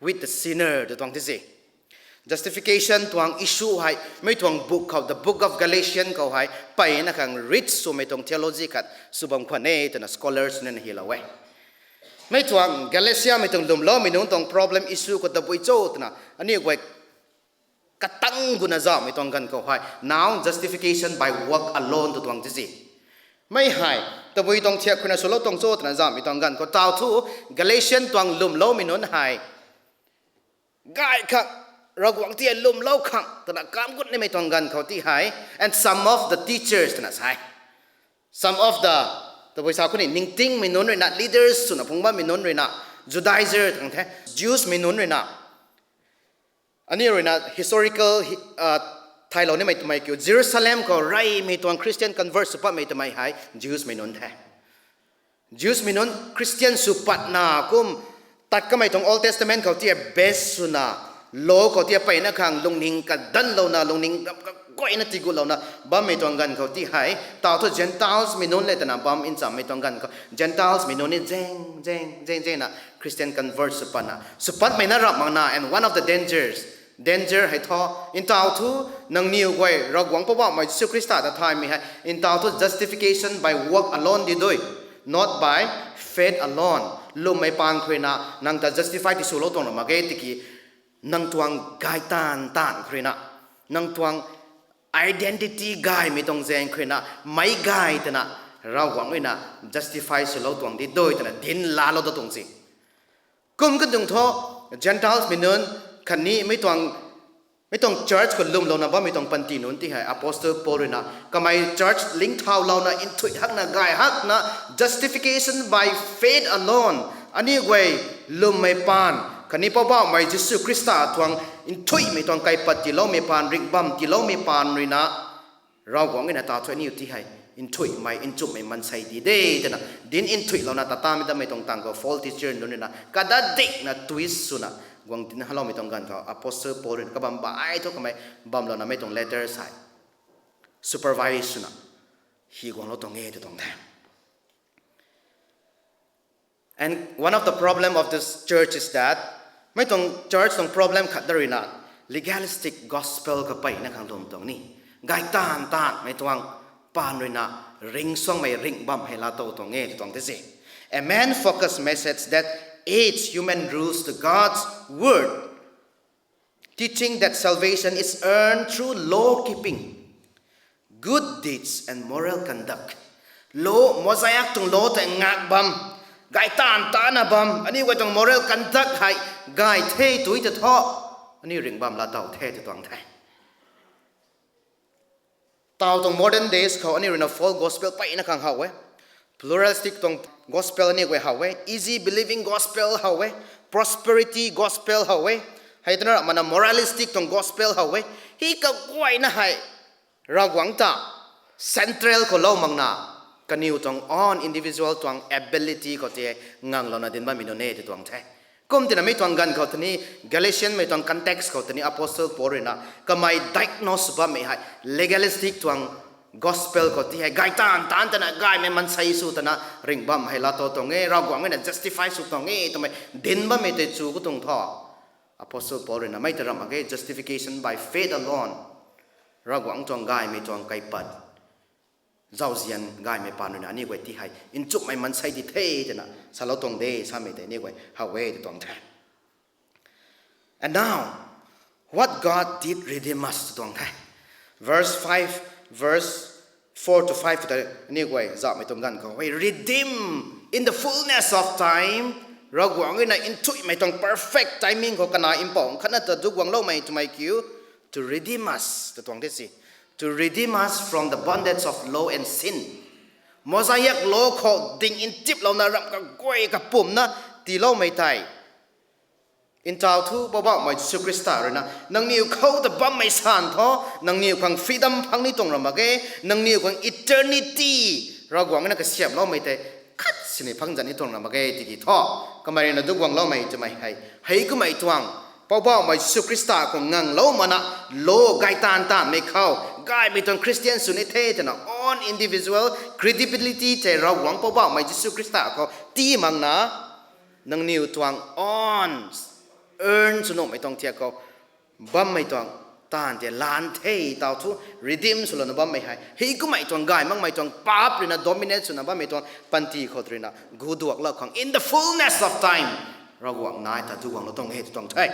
with the sinner tw tuang the se. Justification tuang issue hei mei tuang book khou, the book of Galatians khou hei mpeyna khang rich swmei tuang theology khat sw bam khwan e twna scholars nunc hylou e. Mei tuang Galatiamei tuang lwmloumei nunc tuang problem issue khou tabui cho twna aniu guay katang guna zauhmei tuang ganv khou hei now justification by work alone tw tuang the se. Mei hei tabui tuang thiak khruina swlou tuang cho twna zauhmei tuang ganv khou taw thu Galatian tuang lwmloumei nunc hei gay khang, Ravguangc ti lwmlou khang twna kamv gut nimei tuang ganv khou ti hei, and some of the teachers twna sa e. Some of the, tabui sa khou ni ningtingmei nunc ruina, leaders swna phungc bammei nunc ruina, Judaizer thang the, Jews mei nunc ruina, aniu ruina historical hi- uh, thaylou nimei twmei kiu Jerusalem khou reymei tuang Christian convert sw patmei twmei hei Jews mei nunc the. Jews mei nunc Christian sw patna kum tat kamei tuang Old Testament khou ti base swna, law khou ti mpeyna khang lungning kadanlouna, lungning rap kaguayna tigulouna bammei tuang ganv khou ti hei taw thu Gentiles mei nunc le twna bam nchammei tuang ganv khou Gentiles mei nunc ni zeng zeng zeng zengna Christian convert sw patna, sw patmei na ramh makna, and one of the dangers Danger hei thu, ntaw thu, nangniw guay Ravguangc Poubauhmei Jisu Khrista ta thaymei hei ntaw thu justification by work alone di dui, not by faith alone. Lwmmei paan khou ruina nang ta justify tiswlou tuang ra mak ge tiki, nang tuang gay taanv taanv khou ruina, nang tuang identity gaymei tuang zaeng khou ruina, meic gay twna Ravguangc ruina justify swlou tuang di dui twna dinc laalou da tuang se. Kum katuang thu, Gentiles mei nunc khatni mei tuang, mei tuang church khou lwmlouna bammei tuang panty nunc ti hei Apostle Paul ruina kamei church lingthaulouna nthuih hakna gay hakna, justification by faith alone, aniu guay lwmmei paan khatni Poubauhmei Jisu Khrista tuang nthuihmei tuang kaipat tiiloumei paan, ringhbam tiiloumei paan ruina, Ravguangc ruina ta thu aniu ti hei nthuihmei nchumhmei maansei di de twna dinc nthuihlouna tatamei datmei tuang tang khou false teacher nunc ruina kadat dikna twist swna guang dinc haloumei tuang ganv khou Apostle Paul ruina kabam bai thu kamei bamlouna mei tuang letter hei supervise swna hi guanglou tuang e tw tuang the. And one of the problem of this church is that, mei tuang church tuang problem khat da ruina legalistic gospel khou mpeyna khang lwm tuang ni, gay taanv taanvmei tuang paan ruina ringcsuangmei ringhbam hei laatow tuang e tw tuang the se. A man-focused message that aids human rules to God's word, teaching that salvation is earned through law-keeping, good deeds and moral conduct. Law, Mosaic tuang law tei ngak bam, gay taanv taanvna bam, aniu guay tuang moral conduct hei gay the tw ta thu, aniu ringhbam laatow the tw tuang the. Ntaw tuang modern days khou aniu ruina false gospel mpeyna khang how e. Pluralistic tuang gospel aniu guay how e, easy believing gospel how e, prosperity gospel how e, hei twna ramhna moralistic tuang gospel how e. Hei kaguayna hei Ravguangc ta central khou lou makna, kaniw tuang own individual tuang ability khou tei nganglouna dinc bammei nunc e tw tuang the. Kum tina mei tuang ganv khou tei ni, Galatian mei tuang context khou tei ni Apostle Paul ruina kamei diagnose bammei hei legalistic tuang gospel khou tei hei gay taanv taanv twna gaymei maansei sw twna ringhbam hei laatow tuang e, Ravguangc ruina justify sw tuang e twmei dinc bammei tei chu katuang thu, Apostle Paul ruina mei ta ramh mak ge, justification by faith alone, Ravguangc tuang gaymei tuang kaipat zauzian gaymei paan ruina aniu guay ti hei nchumhmei maansei di the twna salou tuang de samei tei aniu guay how e tw tuang the. And now, what God did redeem us tw tuang the. Verse five, verse four to five khou tei aniu guay zauhmei tuang ganv khou hei, redeem in the fullness of time, Ravguangc ruina nthuihmei tuang perfect timing khou kana mpouh khatna ta du guangloumei twmei kiu, to redeem us tw tuang the se. To redeem us from the bondage of law and sin. Mosaic law khou ding ntiplouna ramh kaguay kaphumna tiiloumei tei, ntaw thu Poubauhmei Jisu Khrista ruina nangniw khou ta bammei san thu, nangniw khang freedom phang ni tuang ra mak ge, nangniw khang eternity Ravguangc ruina kasiamhloumei tei khat sini phang zan ni tuang ra mak ge tiki thu, kamei ruina du guangloumei twmei hei, hei kummei tuang Poubauhmei Jisu Khrista khou nganglou makna, law gay taanv taanvmei khou gaymei tuang Christian sw ni the twna own individual credibility tei Ravguangc Poubauhmei Jisu Khrista khou tii makna, nangniw tuang own earn sw nuhmei tuang thiak khou bammei tuang taanv tei lan the, ntaw thu redeem swlouna bammei hei, hei kummei tuang gay makmei tuang paap ruina dominate swna bammei tuang panty khou ruina guduaklou khang in the fullness of time Ravguangc nai ta du guanglou tuang e tw tuang the.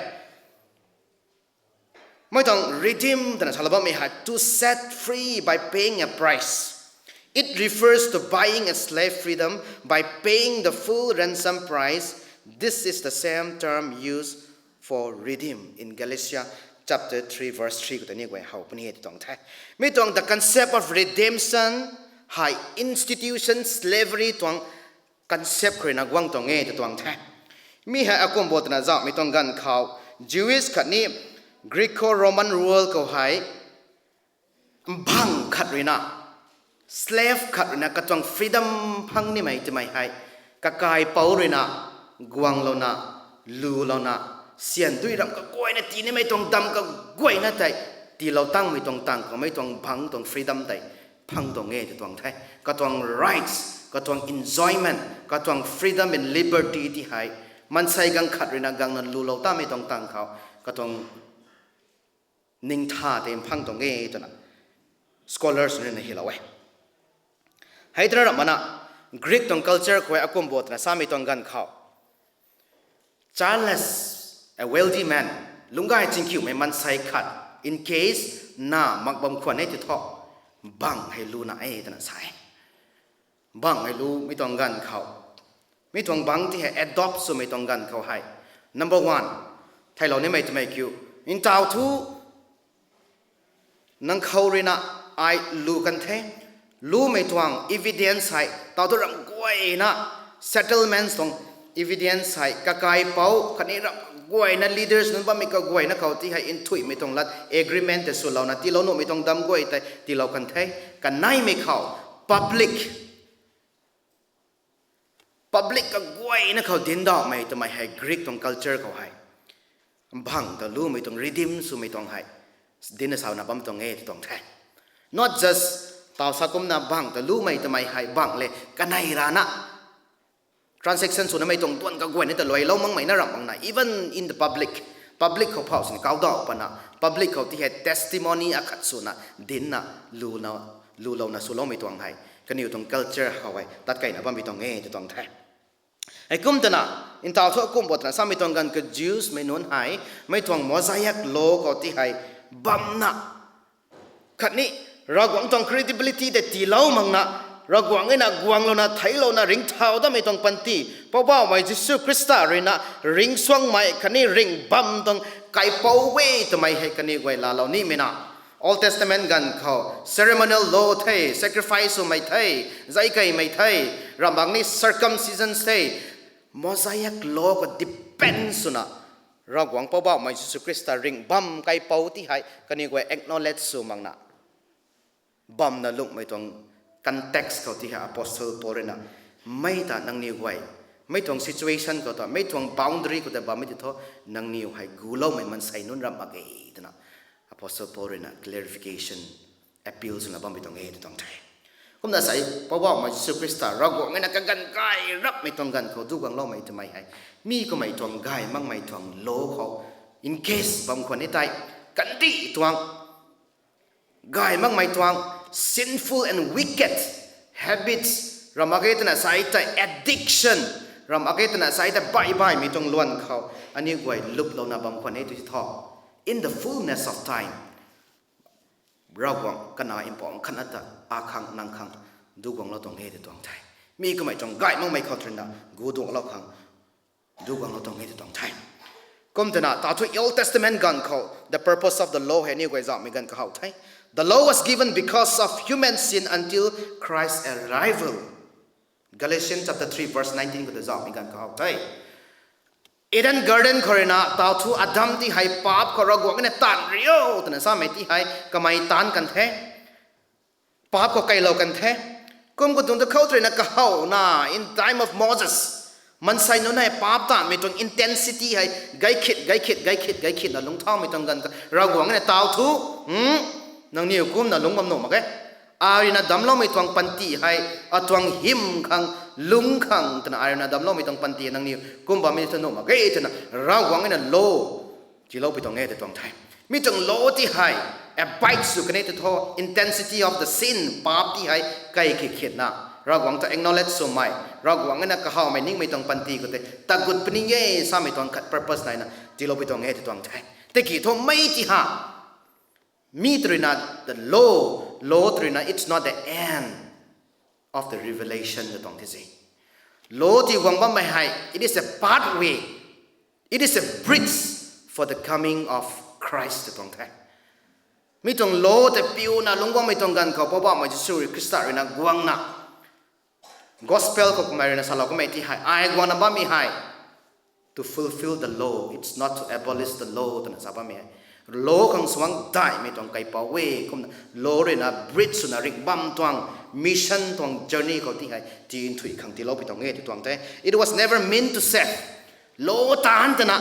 Mei tuang redeem twna salou bammei hei, to set free by paying a price. It refers to buying a slave freedom by paying the full ransom price. This is the same term used for redeem in Galatians chapter three verse three khou tei ni guay how puni e tw tuang the. Mi tuang the concept of redemption hei institution slavery tuang concept khou ruina guang tuang e tw tuang the. Mi hei akumh bo twna zauhmei tuang ganv khou Jewish khatni Greco-Roman world khou hei mbang khat ruina, slave khat ruina katuang freedom phang nimei twmei hei, kakaipouc ruina guanglouna, lulouna, syan dui ramh kaguayna tii nimei tuang dam kaguayna tei tiilou tangmei tuang tang khou mei tuang bang tuang freedom tei phang tuang e tw tuang the. Katuang rights, katuang enjoyment, katuang freedom and liberty ti hei maansei ganv khat ruina gangna lulou tamei tuang tang khou katuang ningtha tei mphang tuang e twna scholars nunc na hylou e. Hei twna ramh mana, Greek tuang culture khou hei akum bo twna samei tuang ganv khou, childless, a wealthy man, lungcgay chingkhiumei maansei khat, in case na mak bam khwan e ti thu, bang hei luna e twna sa e. Bang hei lumei tuang ganv khou, mi tuang bang ti hei adopt swmei tuang ganv khou hei, number one, theilou nimei twmei kiu, ntaw thu nang khou ruina ai lu kan the. Lumei tuang evidence hei taw thu ramh guayna, settlements tuang evidence hei kakaipouc khatni ramh guayna leaders nunc bammei kaguayna khou ti hei nthuihmei tuang lat agreement tei swlouna tiilou nuhmei tuang dam guay tei tiilou kan the. Kaneimei khou public, public kaguayna khou dincdauhmei twmei hei Greek tuang culture khou hei bang ta lumei tuang, redeem swmei tuang hei dinc sauna bam tuang e ti tuang the. Not just taw sa kumna bang ta lumei twmei hei bang le kanei rana transaction swnamei tuang tuan kaguayna ta luailou makmei na ramh makna, even in the public, public khou phau sini kaudauh pana, public khou ti hei testimony akhat swna dincna, luna, lulouna swloumei tuang hei kaniw tuang culture khou hei tat keyna bammei tuang e ti tuang the. Heikum twna, ntaw thu akum bo twna samei tuang ganv khou Jews mei nunc hei mei tuang Mosaic law khou ti hei bamna khatni Ravguangc tuang credibility tei tiilou makna, Ravguangc ruina guanglouna theiclouna ringcthau datmei tuang panty, Poubauhmei Jisu Khrista ruina ringcsuangmei khatni ringh bam tuang kaipouc e twmei hei kaniw guay laalou nimei na. Old Testament ganv khou ceremonial law the, sacrifice swmei the, zaykeymei the, ramh bang ni circumcision the, Mosaic law khou depend swna Ravguangc Poubauhmei Jisu Khrista ringh bam kaipouc ti hei kaniw guay acknowledge sw makna bamna lunghmei tuang context khou ti hei Apostle Paul ruina, mei ta nangniw guay, mei tuang situation khou ta, mei tuang boundary khou ta bammei ti thu, nangniw hei guloumei maansei nunc ramh mak ge twna Apostle Paul ruina clarification, appeal swna bammei tuang e ti tuang the. Kumna sei Poubauhmei Jisu Khrista Ravguangc ruina kaganv gay rapmei tuang ganv khou duguangloumei twmei hei, mi kummei tuang gay makmei tuang law khou engage bam khwan e tei, kandih tuang, gay makmei tuang, sinful and wicked habits, ramh mak ge twna sa tei addiction, ramh mak ge twna sa tei baih baihmei tuang luan khou aniw guay luplouna bam khwan e tu thu, in the fullness of time, Ravguangc kanac mpouh khatna ta akhang nang khang duguanglou tuang e ti tuang the. Mi kummei tuang gay makmei khou twna guduanglou khang duguanglou tuang e ti tuang the. Kum twna taw thu Old Testament ganv khou the purpose of the law hei aniw guay zauhmei ganv kahaw the. The law was given because of human sin until Christ's arrival. Galatians chapter three verse nineteen khou ta zauhmei ganv kahaw the. Eden Garden khou ruina taw thu Adam ti hei paap khou Ravguangc ruina taanv rio twna samei ti hei kamei taanc kan the. Paap khou keylou kan the. Kum khou tuang ta khou twna kahowna in time of Moses, maansei nunc hei paap taanvmei tuang intensity hei gaykhit gaykhit gaykhit gaykhitna lungcthaumei tuang ganv khou Ravguangc ruina taw thu, nangniw kumna lungc bam nuh mak ge. Ai ruina damcloumei tuang panty hei atuang hym khang, lungc khang twna ai ruina damcloumei tuang panty nangniw kum bammei thu nuh mak ge twna Ravguangc ruina law tiiloupui tuang e ti tuang the. Mi tuang law ti hei abide sw kan e ti thu intensity of the sin, paap ti hei kei khit khitna Ravguangc ta acknowledge swmei, Ravguangc ruina kahawmei ningmei tuang panty khou tei tagut puni e samei tuang khat purpose naina tiiloupui tuang e ti tuang the. Tiki thu mei ti ha, mi tw ruina the law, law tw ruina it's not the end of the revelation ta tuang the se. Law ti guang bammei hei, it is a pathway, it is a bridge for the coming of Christ ta tuang the. Mi tuang law tei piuna lungc guangmei tuang ganv khou Poubauhmei Jisu Khrista ruina guangna, gospel khou kamei ruina salou kamei ti hei ai guangna bammei hei, to fulfil the law, it's not to abolish the law twna sa bammei hei. Law khang suang daihmei tuang kaipouc e kumna law ruina bridge swna ringh bam tuang mission tuang journey khou ti hei ti nthuih khang tiiloupui tuang e ti tuang the. It was never meant to save. Law taanc twna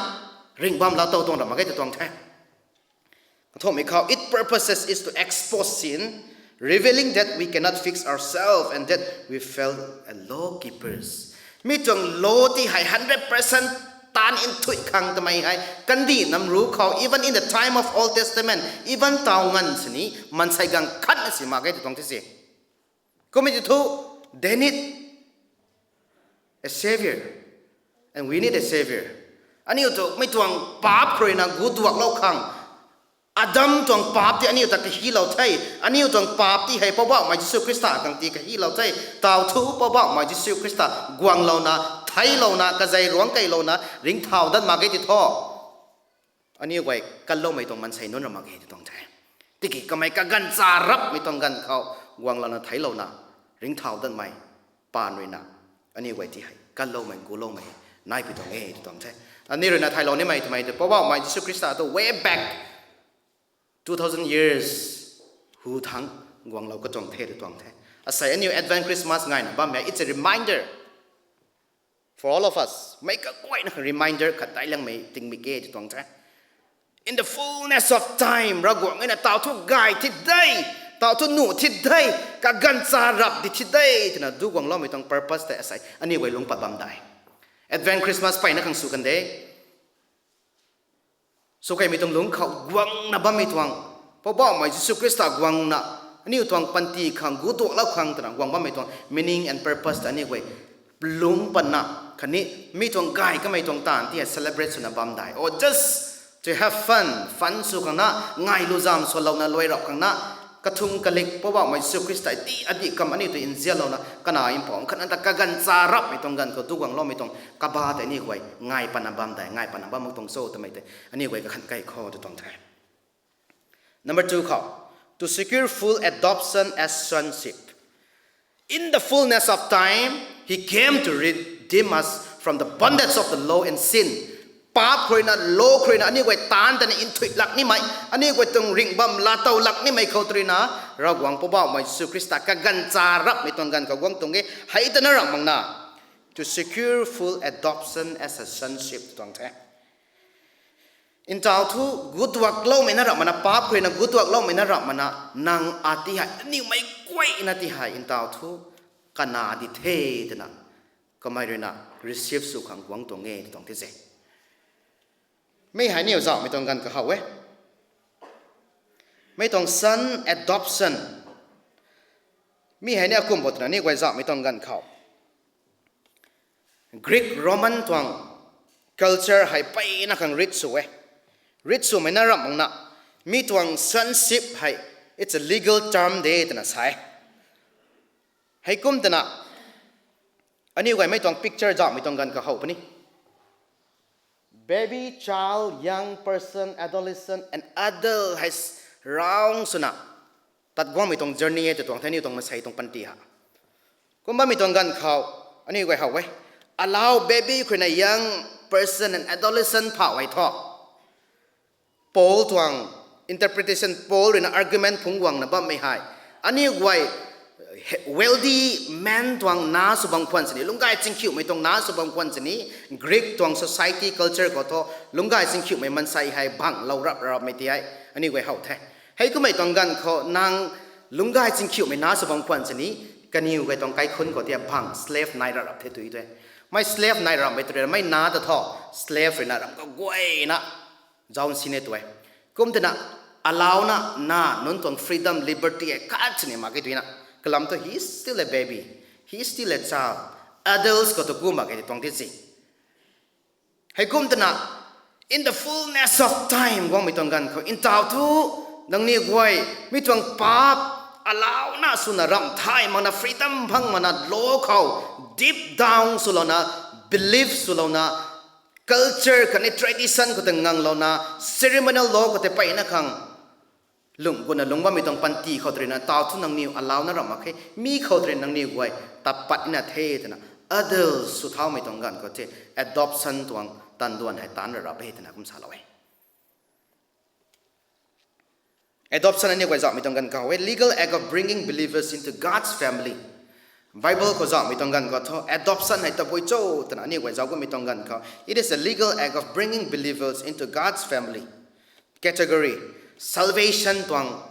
ringh bam laa tow tuang ra mak ge ti tuang the. Kathumhmei khou, its purposes is to expose sin, revealing that we cannot fix ourselves and that we fail as law keepers. Mi tuang law ti hei hundred percent taanv nthuih khang twmei hei kandih nam ruc khou, even in the time of Old Testament, even taw nganv sini maansei gaanv khatna si mak ge tw tuang the se. Kummei ti thu, they need a savior, and we need a savior. Aniu tu mei tuang paap khou ruina guduaklou khang, Adam tuang paap ti aniu ta kahilou the. Aniu tuang paap ti hei Poubauhmei Jisu Khrista khang ti kahilou the. Taw thu Poubauhmei Jisu Khrista guanglouna, theilouna, kazei ruangc keilouna ringcthau dat mak ge ti thu, aniu guay kanloumei tuang maansei nunc ra mak ge ti tuang the. Tiki kamei kaganv charapmei tuang ganv khou guanglouna, theilouna, ringcthau datmei paan ruina aniu guay ti hei kanloumei, guloumei nai pi tuang e ti tuang the. Aniu ruina thailou nimei twmei tu Poubauhmei Jisu Khrista tu way back two thousand years hu thangc guanglou katuang the ti tuang the. Asei aniu Advent Christmas ngaina bammei, it's a reminder for all of us. Mei kaguayna reminder khat daic langmei tingmik e ti tuang the. In the fullness of time, Ravguangc na taw thu gay thi de, taw thu nuh thi de, kaganv charap di thi de twna du guangloumei tuang purpose tei asei aniu guay lungc pat bam dai. Advent Christmas peyna khang sw kan de. Sw keymei tuang lungc khou guangna bammei tuang, Poubauhmei Jisu Khrista guangna aniu tuang panty khang guduaklou khang twna guang bammei tuang meaning and purpose ta aniu guay lungc patna khatni mi tuang gay kamei tuang taanv ti hei celebrate swna bam dai. Or just to have fun, fun sw khang na, ngailu zam swlouna luai rap khang na, kathung kalik Poubauhmei Jisu Khrista ti adih kam aniu tu nzianlouna kana mpang khatna ta kaganv charapmei tuang ganv khou du guangloumei tuang kaba tei aniu guay ngai patna bam dai, ngai patna bam mak tuang cho twmei tei aniu guay kakhan kai khou tu tuang the. Number two khou, to secure full adoption as sonship. In the fullness of time, he came to redeem us from the bondage of the law and sin. Paap khou ruina, law khou ruina aniu guay taanv tana nthuih lak nimei, aniu guay tuang ringh bam laatow lak nimei khou tu ruina, Ravguangc Poubauhmei Jisu Khrista kaganv charapmei tuang ganv khou guang tuang e, hei tana ramh makna, to secure full adoption as a sonship tuang the. Ntaw thu guduakloumei na ramh makna, paap khou ruina guduakloumei na ramh makna, nang a ti hei aniumei guayna ti hei ntaw thu kana di the twna kamei ruina receive sw khang guang tuang e ti tuang the se. Mi hei niw zauhmei tuang ganv kahow e. Mi tuang son adoption. Mi hei ni akum bo twna ni guay zauhmei tuang ganv khou Greek, Roman tuang culture hei peyna khang rit sw e. Rit swmei na ramh makna, mi tuang sonship hei, it's a legal term de twna sa e. Heikum twna, aniu guay mei tuang picture zauhmei tuang ganv kahow puni. Baby, child, young person, adolescent and adult hei s-, round swna tat guangmei tuang journey e tw tuang the aniu tuang masei tuang panty ha. Kum bammei tuang ganv khou, aniu guay how e. Alau baby khou ruina young person and adolescent phau hei thu, Paul tuang interpretation, Paul ruina argument phungc guangna bammei hei, aniu guay wealthy man tuang na sw bam khwan sini, lungcgay chingkhiuhmei tuang na sw bam khwan sini, Greek tuang society culture khou thu, lungcgay chingkhiuhmei maansei hei banghlou rap rapmei ti hei aniu guay how the. Heikummei tuang ganv khou nang lungcgay chingkhiuhmei na sw bam khwan sini, kaniw guay tuang kaikhunc khou ti bang slave nai rap rap the tw e. Mei slave nai rapmei tw ruina mei na ta thu, slave ruina ramh kaguayna zauc sini tw e. Kum twna, alauna, na nunc tuang freedom, liberty hei khat sini mak ge twna. Kalam thu, he is still a baby. He is still a child. Adults khou tu ku mak ge ti tuang ti si. Heikum twna, in the fullness of time guangmei tuang ganv khou, ntaw thu, nangniw guay, mi tuang paap, alauna swna ramh thay makna, freedom phang makna, law khou deep down swlouna, belief swlouna, culture khatni tradition khou tei nganglouna, ceremonial law khou tei peyna khang lungh gutna lungc bammei tuang panty khou tu ruina ntaw thu nangniw alauna ramh mak khe, mi khou tu ruina nangniw guay tat pat nina the twna, adults sw thaumei tuang ganv khou the, adoption tuang tanduan hei taanc ra rap e twna kum salou e. Adoption aniu guay zauhmei tuang ganv kahow e, legal act of bringing believers into God's family. Bible khou zauhmei tuang ganv khou thu, adoption hei tabui cho twna aniu guay zauc gummei tuang ganv khou, it is a legal act of bringing believers into God's family. Category, salvation tuang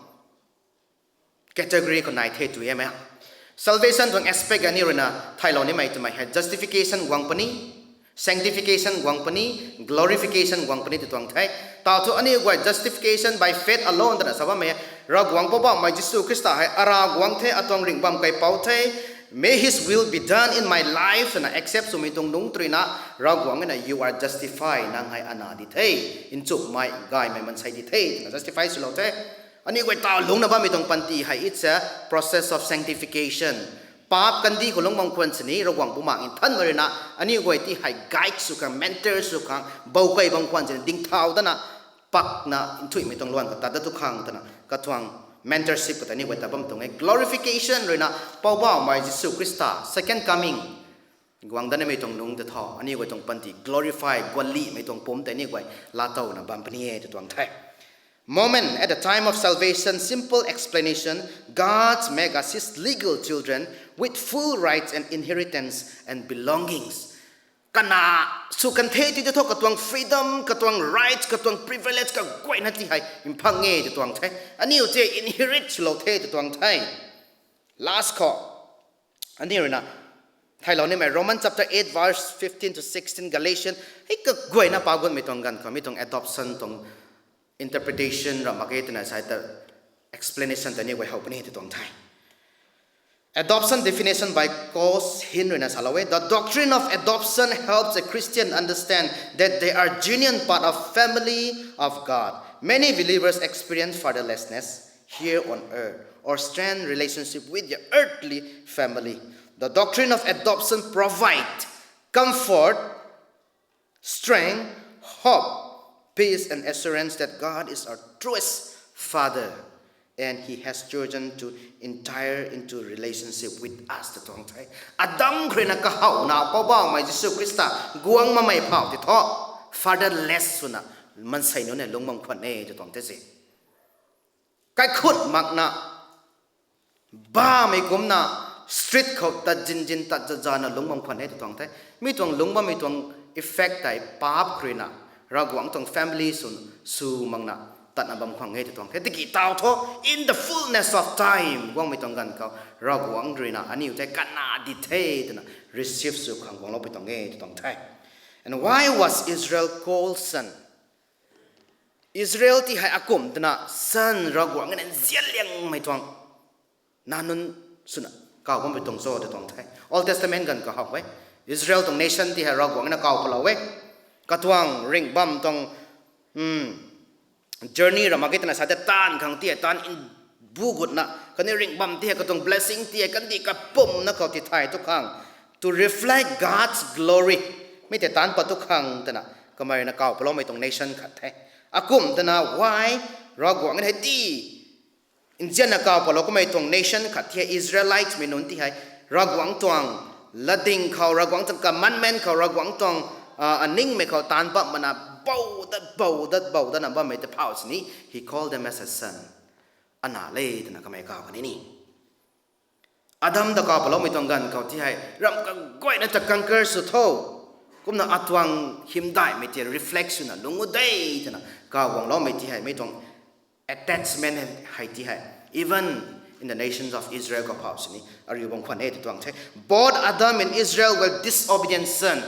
category khou nai the tw e mei. Salvation tuang aspect aniu ruina thailou nimei twmei hei justification guang puni, Sanctification guang puni, glorification guang puni tw tuang the. Tau thu aniu guay justification by faith alone twna sa bammei e. Ravguangc Poubauhmei Jisu Khrista hei Ravguangc the, atuang ringh bam kaipouc the. May his will be done in my life twna accept swmei tuang nungc tw ruina Ravguangc na you are justified, nang hei ana di the, nchumhmei gaymei mansei di the twna justify swlou the. Aniu guay tau lungcna bammei tuang panty hei it's a process of sanctification. Paap kandih khou lungc bam khwan sini Ravguangc Bumaengh Nthanmei ruina aniu guay ti hei guide sw khang, mentor sw khang, bou kei bam khwan sini dingthau dana pakna nthuihmei tuang luan khou tat dat tu khang twna katuang mentorship khou ta aniu guay ta bam tuang e. Glorification ruina Poubauhmei Jisu Khrista second coming guang datmei tuang nungc ta tho aniu guay tuang panty glorify guanlihmei tuang pumc tei aniu guay laatowna bam puni e tw tuang the. Moment, at the time of salvation, simple explanation, God's make us his legal children with full rights and inheritance and belongings. Kana sw kan the ti tei tho katuang freedom, katuang rights, katuang privilege kaguayna ti hei mphang e tw tuang the. Aniu tei inherit swlou the tw tuang the. Last khou aniu ruina thailou nimei Roman chapter eight verse fifteen to sixteen, Galatian, hei kaguayna pau gutmei tuang ganv khou mi tuang adoption tuang interpretation ra mak ge twna sai ta explanation ta aniu guay how puni tw tuang the. Adoption definition by Cox Hinn ruina salou e, the doctrine of adoption helps a Christian understand that they are genuine part of family of God. Many believers experience fatherlessness here on earth or strained relationship with their earthly family. The doctrine of adoption provide comfort, strength, hope, peace, and assurance that God is our truest Father, and He has chosen to enter into relationship with us tw tuang the. Adam khou ruina kahowna Poubauhmei Jisu Khrista guang makmei phau ti tho fatherless swna mansei nunc hei lungc bam khwan e tw tuang the se. Kaikhut makna bamei kumcna street khou tat zinzin tat zazana lungc bam khwan e tw tuang the. Mi tuang lungc bammei tuang effect tei paap khou ruina Ravguangc tuang family sw, sw makna tatna bam khwan e tw tuang the. Tiki tau tho, in the fullness of time guangmei tuang ganv khou Ravguangc ruina aniu tei kana di the twna receive sw khang guangloupui tuang e tw tuang the. And why was Israel called son? Israel ti hei akumh twna son Ravguangc na nzianliangmei tuang nac nunc swna kaw bammei tuang cho tw tuang the. Old Testament ganv khou how e. Israel tuang nation ti hei Ravguangc na kaw palou e. Katuang ringh bam tuang journey ra mak ge twna sa tei taanv khang ti hei taanv mbu gutna khatni ringh bam ti hei katuang blessing ti hei kandih kapumna khou tithay tu khang, to reflect God's glory. Mi tei taanc pat tu khang twna kamei ruina kaw paloumei tuang nation khat the. Akumh twna why Ravguangc hei ti nzianna kaw palou kamei tuang nation khat the Israelites mei nunc ti hei Ravguangc tuang latdyng khou, Ravguangc tuang commandment khou, Ravguangc tuang aningmei khou taanc pat makna bou dat bou dat bou datna bammei ta phau sini he called them as a son. Ana le twna kamei kaw kani ni. Adam ta kaw paloumei tuang ganv khou ti hei ram kaguayna ta conquer sw tho. Kumna atuang hymdaihmei ti reflect swna lungc u de twna kaw guangloumei ti hei mei tuang attachment hei ti hei even in the nations of Israel khou phau sini ariu bam khwan e tw tuang the. Both Adam and Israel were disobedient son,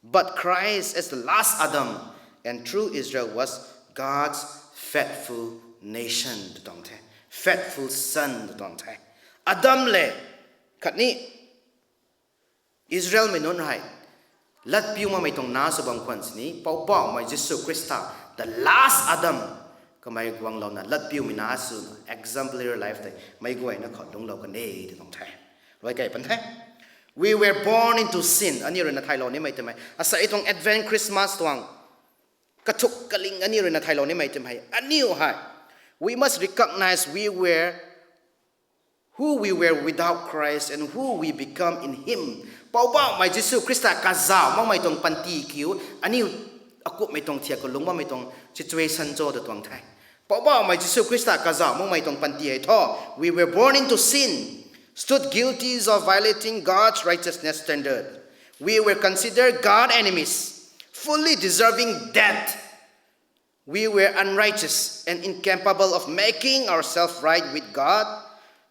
but Christ as the last Adam and true Israel was God's faithful nation tw tuang the, faithful son tw tuang the. Adam le khatni Israelmei nunc hei latpiu makmei tuang nac sw bam khwan sini Poubauhmei Jisu Khrista, the last Adam, kamei guanglouna latpiumei nac swna exemplary life tei meic guayna khou lungclou kan e tw tuang the. Luai kei pan the. We were born into sin. Aniu ruina thaylou nimei twmei asei tuang Advent Christmas tuang kathuk kaling aniu ruina thaylou nimei twmei hei aniu hei we must recognize we were who we were without Christ and who we become in Him. Poubauhmei Jisu Khrista kazauh makmei tuang panty kiu aniu akumhmei tuang thiak khou lungc bammei tuang situation cho tw tuang the. Poubauhmei Jisu Khrista kazauh makmei tuang panty hei thu, we were born into sin, stood guilty of violating God's righteousness standard. We were considered God enemies, fully deserving death. We were unrighteous and incapable of making ourselves right with God.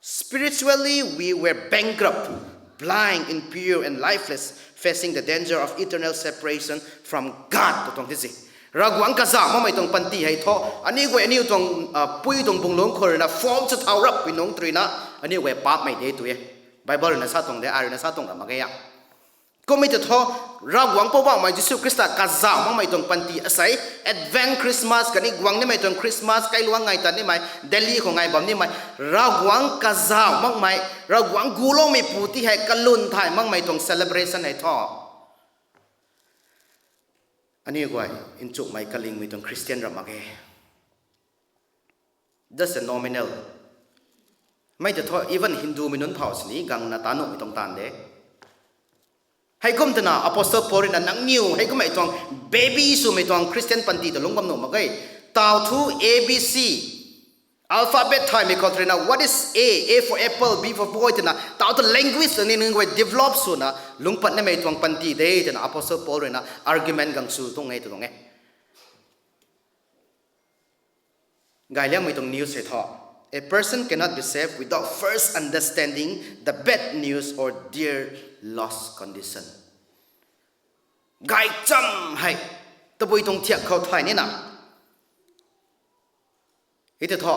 Spiritually, we were bankrupt. blind, impure, and lifeless, facing the danger of eternal separation from God, tw tuang ti si. Ravguangc kazauh makmei tuang panty hei thu, aniu guay aniu tuang, ah, pui tuang bung lungc khou ruina form sw thau rap pui nungc tw ruina, aniu guay paapmei de tw e. Bible ruina sa tuang de, ai ruina sa tuang ra mak ge a. Kummei ta thu, Ravguangc Poubauhmei Jisu Khrista kazauh makmei tuang panty asei, Advent Christmas khatni guang nimei tuang Christmas, kailuang ngai tat nimei, Delhi khou ngai bam nimei, Ravguangc kazauh makmei, Ravguangc guloumei pu ti hei kalun thay makmei tuang celebration hei thu, aniu guay nchumhmei kalingmei tuang Christian ra mak ge. Just a nominal. Mei ta thu even Hindumei nunc phau sini gangna ta nuhmei tuang taanv de. Heikum twna Apostle Paul ruina nangniw heikummei tuang baby swmei tuang Christian panty ta lungc bam nuh mak ge. Tau thu A B C alphabet thaymei khou ruina, what is A? A for apple, B for boy twna tau thu language ni nunc guay develop swna lungc pat nimei tuang panty de twna Apostle Paul ruina argument gang sw tuang e tw tuang e. Gayliangmei tuang news hei thu, a person cannot be saved without first understanding the bad news or their lost condition. Gaychamv hei tabui tuang thiak khou thay nina, hei ta thu,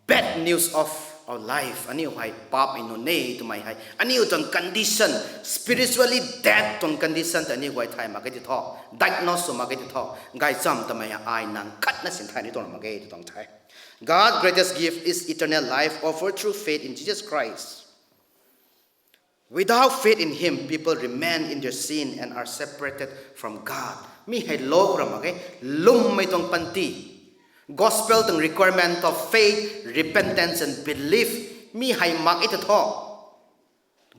bad news of our life, aniu hei paapmei nunc e twmei hei, aniu tuang condition, spiritually dead tuang condition ta aniu guay thay mak ge ti thu, diagnose sw mak ge ti thu, gaychamv twmei hei ai nang khatna sin thay ni tuang mak ge tw tuang the. God's greatest gift is eternal life offered through faith in Jesus Christ. Without faith in him, people remain in their sin and are separated from God. Mi hei lou ra mak ge, lwmmei tuang panty. Gospel tuang requirement of faith, repentance and belief. Mi hei mak e ta thu,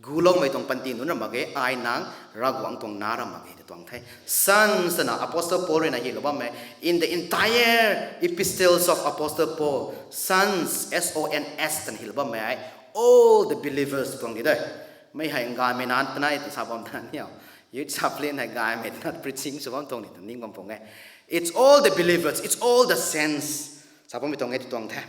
guloumei tuang panty nunc ra mak ge, ai nang Ravguangc tuang nac ra mak ge tw tuang the. Sons twna Apostle Paul ruina hylou bammei, in the entire epistles of Apostle Paul, sons, S O N S twna hylou bammei hei, all the believers tw tuang di de. Mei hei gaymei nunc twna e tw sa bam tana ni o. Youth chaplain hei gaymei twna preaching sw bam tuang ni tw ning bam pung e. It's all the believers, it's all the saints sa bammei tuang e tw tuang the.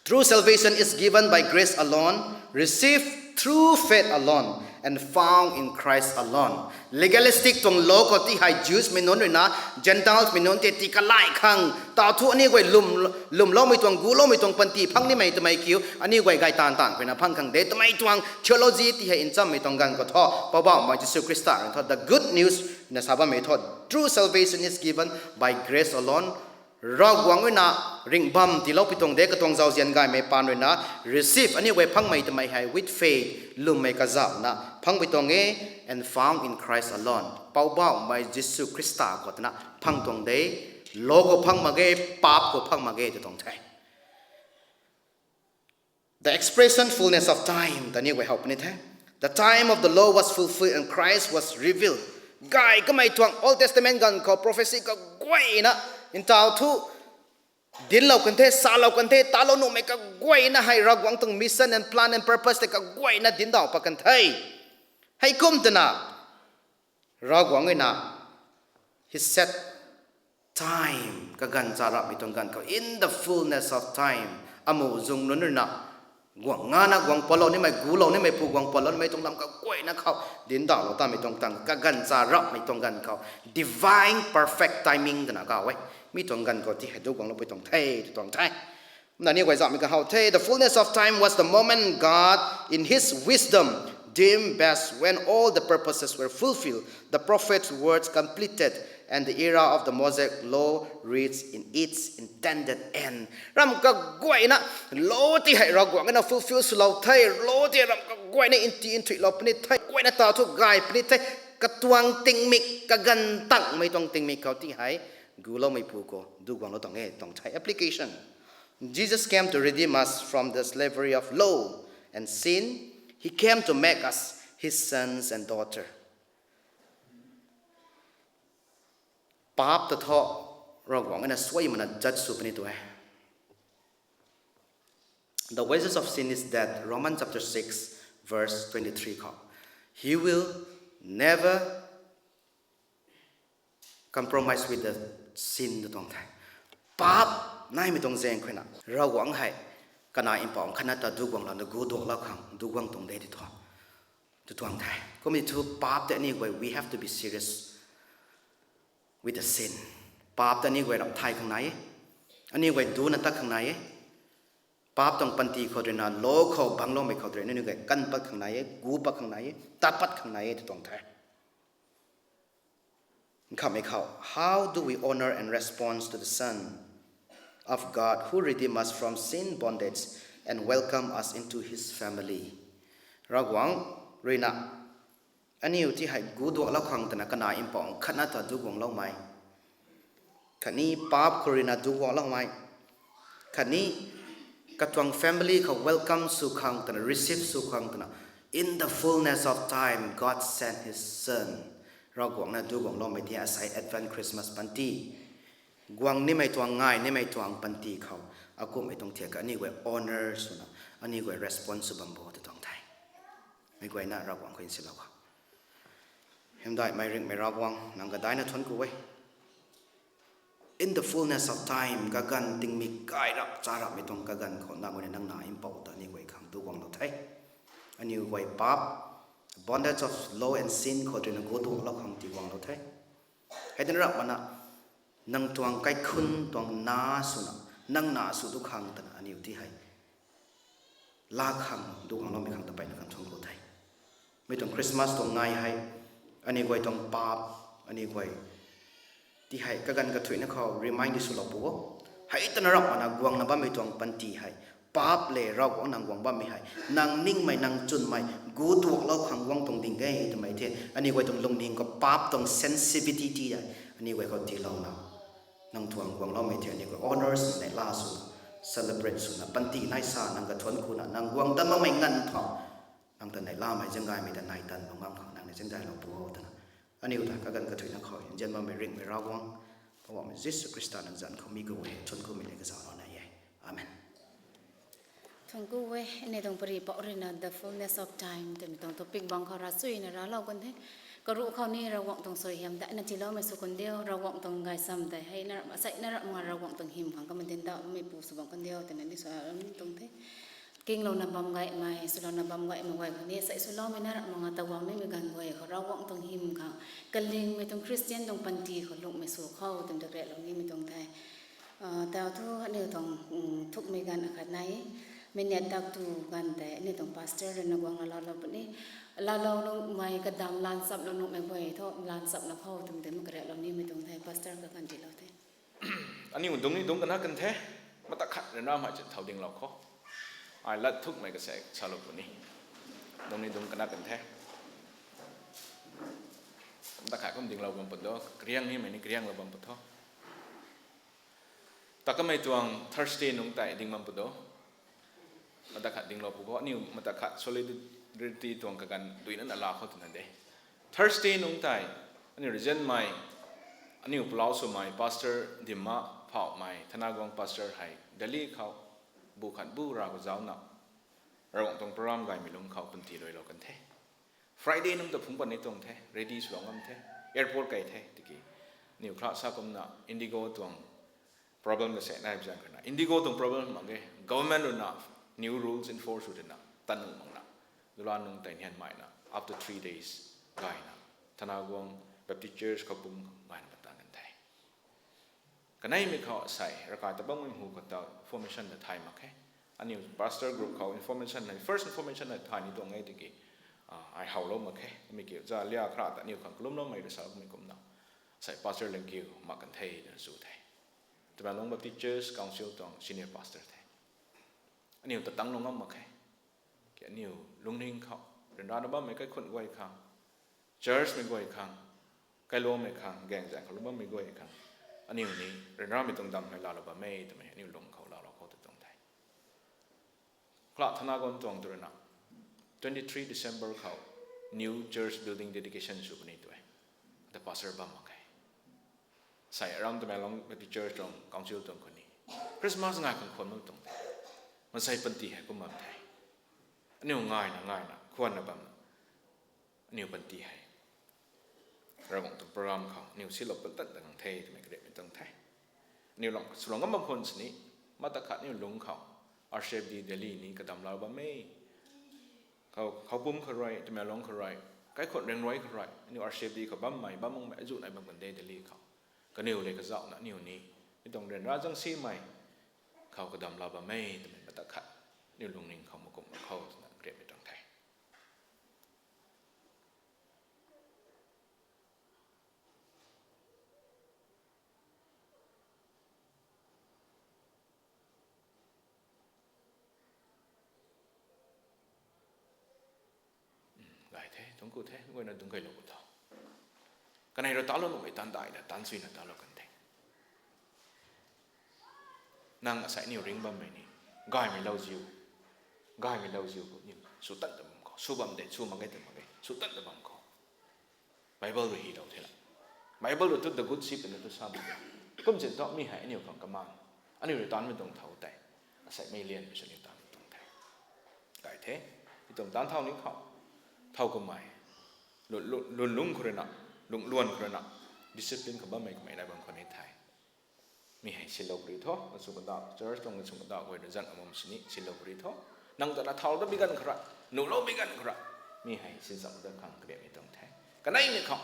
True salvation is given by grace alone, received through faith alone, and found in Christ alone. Legalistic tuang law khou ti hei Jews mei nunc ruina Gentiles mei nunc tei tii kalai khang, tau thu aniu guay lwm, lwmloumei tuang, guloumei tuang panty phang nimei twmei kiu, aniu guay gay taanv taanv khou ruina phang khang de twmei tuang theology ti hei nchammei tuang ganv khou thu, Poubauhmei Jisu Khrista rui thu, the good news na sa bammei thu, true salvation is given by grace alone, Ravguangc ruina ringh bam tiiloupui tuang de, katuang zauzian gaymei paan ruina receive aniu guay phangmei twmei hei with faith, lwmmei kazauhna phangpui tuang e, and found in Christ alone. Poubauhmei Jisu Khrista khou twna phang tuang de, law khou phang mak ge, paap khou phang mak ge tw tuang the. The expression fullness of time ta ni guay how puni the. The time of the law was fulfilled and Christ was revealed. Gay kamei tuang Old Testament ganv khou prophecy kaguayna, ntau thu, dinclou kan the, salou kan the, talou nuhmei kaguayna hei Ravguangc tuang mission and plan and purpose tei kaguayna dincdauh pat kan the. Heikum twna, Ravguangc ruina, he set time, kaganv charapmei tuang ganv khou, in the fullness of time, amuh zung nunc ruina, guang ngana guang patlou nimei, gulou nimei pu guang patlou nimei tuang lam kaguayna khou dincdauhlou tamei tuang tang, kaganv charapmei tuang ganv khou, divine perfect timing twna kaw e. Mi tuang ganv khou ti hei du guangloupui tuang the tw tuang the. Nangniw guay zauhmei kahow the, the fullness of time was the moment God, in his wisdom, deemed best when all the purposes were fulfilled, the prophet's words completed, and the era of the Mosaic law reached in its intended end. Ram kaguayna, law ti hei Ravguangc ruina fulfill swlou the, law ti ram kaguayna nti nthuilou puni the, guayna ta thu gay puni the, katuang tingmik, kaganv tangmei tuang tingmik khou ti hei, guloumei pu khou du guanglou tuang e tuang the. Application. Jesus came to redeem us from the slavery of law and sin. He came to make us his sons and daughter. Paap ta thu, Ravguangc ruina suai mana judge sw puni tu e. The wages of sin is death, Romans chapter six, verse twenty-three khou. He will never compromise with the sin tw tuang the. Paap naimei tuang zaeng khou ruina, Ravguangc hei, kana mpouh khatna ta du guanglou, na gu duaklou khang du guang tuang de ti thu. tu tuang the. Kumna thu paap tei aniu guay, we have to be serious with the sin. Paap tei aniu guay rap thay khang nai e. Aniu guay duna tat khang nai e. Paap tuang panty khou ruina, law khou bangloumei khou ruina aniu guay kan pat khang nai e, gu pat khang nai e, tat pat khang nai e tu tuang the. Nkhamhmei khou, how do we honor and response to the Son of God who redeem us from sin bondage and welcome us into his family? Ravguangc ruina aniu ti hei guduaklou khang twna kana mpouh khatna ta duguangloumei, khatni paap khou ruina duguangloumei, khatni katuang family khou welcome sw khang twna, receive sw khang twna, in the fullness of time, God sent his Son. Ravguangc na duguangloumei ti asei Advent Christmas panty, guang nimei tuang, ngai nimei tuang panty khou, akumhmei tuang thiak kha aniu guay honour swna, aniu guay response sw bam bo tu tuang the. Mei guayna Ravguangc khou nsilou kha. Hymdaihmei ringhmei Ravguangc, nang kadaina thuanc ku e. In the fullness of time, kaganv tingmik kai rap cha rapmei tuang kaganv khou nang guayna nang na mpouh ta aniu guay khang duguanglou the. Aniu guay paap, bondage of law and sin khou ruina guduaklou khang tiiguanglou the. Hei tana rap mana, nang tuang kaikhunc tuang na swna, nang na sw tu khang twna aniu ti hei laa khang duguangloumei khang ta mpeyna kan thuanc ku the. Mi tuang Christmas tuang ngai hei, aniu guay tuang paap, aniu guay ti hei kaganv kathuicna khou remind di swlou pu o. Hei tana rap mana guangna bammei tuang panty hei, paap le Ravguangc nang guang bammei hei, nang ningmei, nang chwnmei guduaklou khang guang tuang ding e twmei the. Aniu guay tuang lungning khou paap tuang sensitivity hei aniu guay khou tiilouna, nang tuang guangloumei the aniu guay honours neihla swna, celebrate swna, panty nai sa nang kathuanc kuna, nang guang dat makmei nganv thau, nang ta neihlamei zaenggaymei ta nai tan lou ngam khang nang ni zaenggaylou pu o twna, aniu ta kaganv kathuicna khou nzian bammei ringhmei Ravguangc, Poubauhmei Jisu Khrista nang zanc khou mi khou e thuanc kumei le kazauhlou nai e. Amen. Thuanc ku e. Aniu tuang pary pouh ruina The Fullness of Time twmei tuang topic bang khou ravsuina raclou kan the. Karuh khou ni Ravguangc tuang suaihiam daina tiiloumei sw kan diu, Ravguangc tuang gaysam tei hei na rap, asei na rap nga Ravguangc tuang hym khang kamadin daumei pu sw bam kan diu twna ni sa tuang the. Kinglouna bam gaymei, swlouna bam gaymei guay khou ni asei swloumei na rap nga ta guang nimei ganv guay khou Ravguangc tuang hym khang kalingmei tuang Christian tuang panty khou lungmei sw khou twmei ta kariaklou nimei tuang the. Tau thu aniu tuang thukmei ganv akhat nai, minute dak tu ganv tei aniu tuang pastor ruina guang laloulou puni, laalou nuhmei kadam laanchapna nuhmei guay thu laanchapna khou twmei ta kariaklou nimei tuang the, pastor kaganv tiilou the. Aniu dungc ni dungc kana kan the, mata khat ryanramei chin thau dinglou khou. Ai lat thukmei kasek salou puni. Dungc ni dungc kana kan the. Mata khat kum dinglou bam pu do, kariang nimei ni karianglou bam pu tho. Ta kamei tuang Thursday nungc tei ding bam pu do. Mata khat dinglou pu khou, aniu mata khat solidarity tuang kaganv duina na la khou twna de. Thursday nungc tei, aniu regionmei, aniu pulau swmei pastor Dimma Phauhmei, Thanaguang pastor hei Delhi khou, bu khat bu ra khou zaucna, Ravguangc tuang program gaymei lungc khou panty luilou kan the. Friday nungc ta phungc pat ni tuang the, ready swlou ngam the, airport kai the tiki, aniu kha sa kumna Indigo tuang problem kasek nai zaeng khana, Indigo tuang problem mak ge, government ruina new rules enforce sw tina tan nuh makna, dula nungc tei nianmeina after three days gayna, Thanaguang Baptist Church khou pum gayna patan kan the. Kaneimei khou asei ravkai ta bammei hu khou ta information na thay mak khe. Aniu pastor group khou information na, first information na thay ni tuang e tiki, ai howlou mak khe. Mi kiu za lia khra ta aniu khang kalumloumei rui sa kumei kumna, asei pastor Lengkiu mak kan the twna chu the. Tamenglong Baptist Church Council tuang senior pastor the. Aniu ta tanglou ngam mak khe. Ki aniu lungning khou ryanrana bammei kaikhunc guay khang, churchmei guay khang, kailoumei khang, gaeng zaeng khou lou bammei guay khang, aniu ni ryanramei tuang dam hei laalou bam e twmei aniu lung khou laalou khou ta tuang the. Kala Thanaguang tuang tu ruina, twenty three December khou new church building dedication sw puni tu e. Ta pastor bam mak khe. Sei aram Tamenglong Baptist Church tuang council tuang khou ni Christmas ngai khang khwan bam tuang the. Mansei panty hei kum bam the. Aniu ngaina ngaina khwanna bam, aniu panty hei Ravguangc tuang program khou aniu silou pantan ta ngang the twmei kariakmei tuang the. Aniu lam swlou ngam bam khwan sini, mata khat aniu lungc khou R C F D Delhi ni kadam laalou bam e. khou, khou pum khou rui, Tamenglong khou rui, kaikhwang ryanrui khou rui, aniu R C F D khou bammei, bam makmei, azuh nai bam kan de Delhi khou. Kaniw le kazauhna aniu ni, mi tuang ryanra zangsimei khou kadam la bam e twmei mata khat, aniu lungning khou makum khou twna griammei tuang the. Gay the, thuanc ku the, guayna dungc kailou khou tho. Kanei rui talou nuhmei tan daihna, tan suina talou kan the. Nang asei aniu ringc bammei ni, gaymei lauziu, gaymei lauziu khou niu sw tan ta bam khou, sw bam de, sw mak ge ta mak ge, sw tan ta bam khou. Bible rui hylou the la. Bible rui thu the good shepherd na thu sa bam. Kum chin thu mi hei aniu khang kaman. Aniu rui taanmei tuang thau tei, asei mei lianmei sw aniu taanmei tuang the. Gay the, mi tuang taanc thau ni khou, thau kamei, lun, lun, lungc khou rui na, lungc luan khou rui na, discipline khou bammei kamei nai bam khou ni the. Mi hei silou puri tho, gansw kadaw, church tuang gansw kadaw guay rui zan amam sini silou puri tho. Nang ta na thau da bi ganv khou ra, nuhlou bi ganv khou ra, mi hei sinzam da khang kariammei tuang the. Kaneimei khou,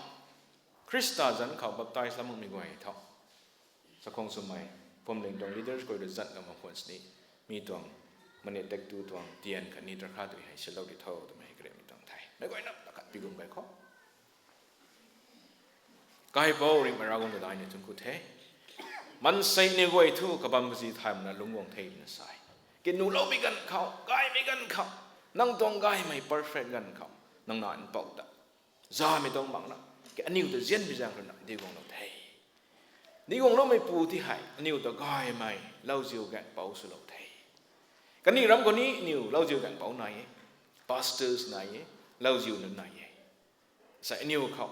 Khrista zanc khou baptize lam makmei guay tho. Chakhwang swmei, phuamling tuang leaders guay rui zan amam khwan sini, mi tuang, mani tek tu tuang, tian khatni tarkha tui hei silou di tho twmei hei kariammei tuang the. Meic guayna ta khat pi gum gay khou. Kaipouc ringhmei Ravguangc ta daihna thuanc ku the. Maansei ni guay thu kabam kazi thay makna lungc guang the twna sa e. Ki nuhlou bi ganv khou, gaymei ganv khou, nang tuang gaymei perfect ganv khou, nang na npouh ta, zamei tuang makna, ki aniu ta zianmei zaeng rui na di guanglou the. Di guangloumeipu ti hei aniu ta gaymei lauziu gaengpouc swlou the. Kaniw ram khou ni aniu lauziu gaengpouc nai e, pastors nai e, lauziu nunc nai e. Sa aniu khou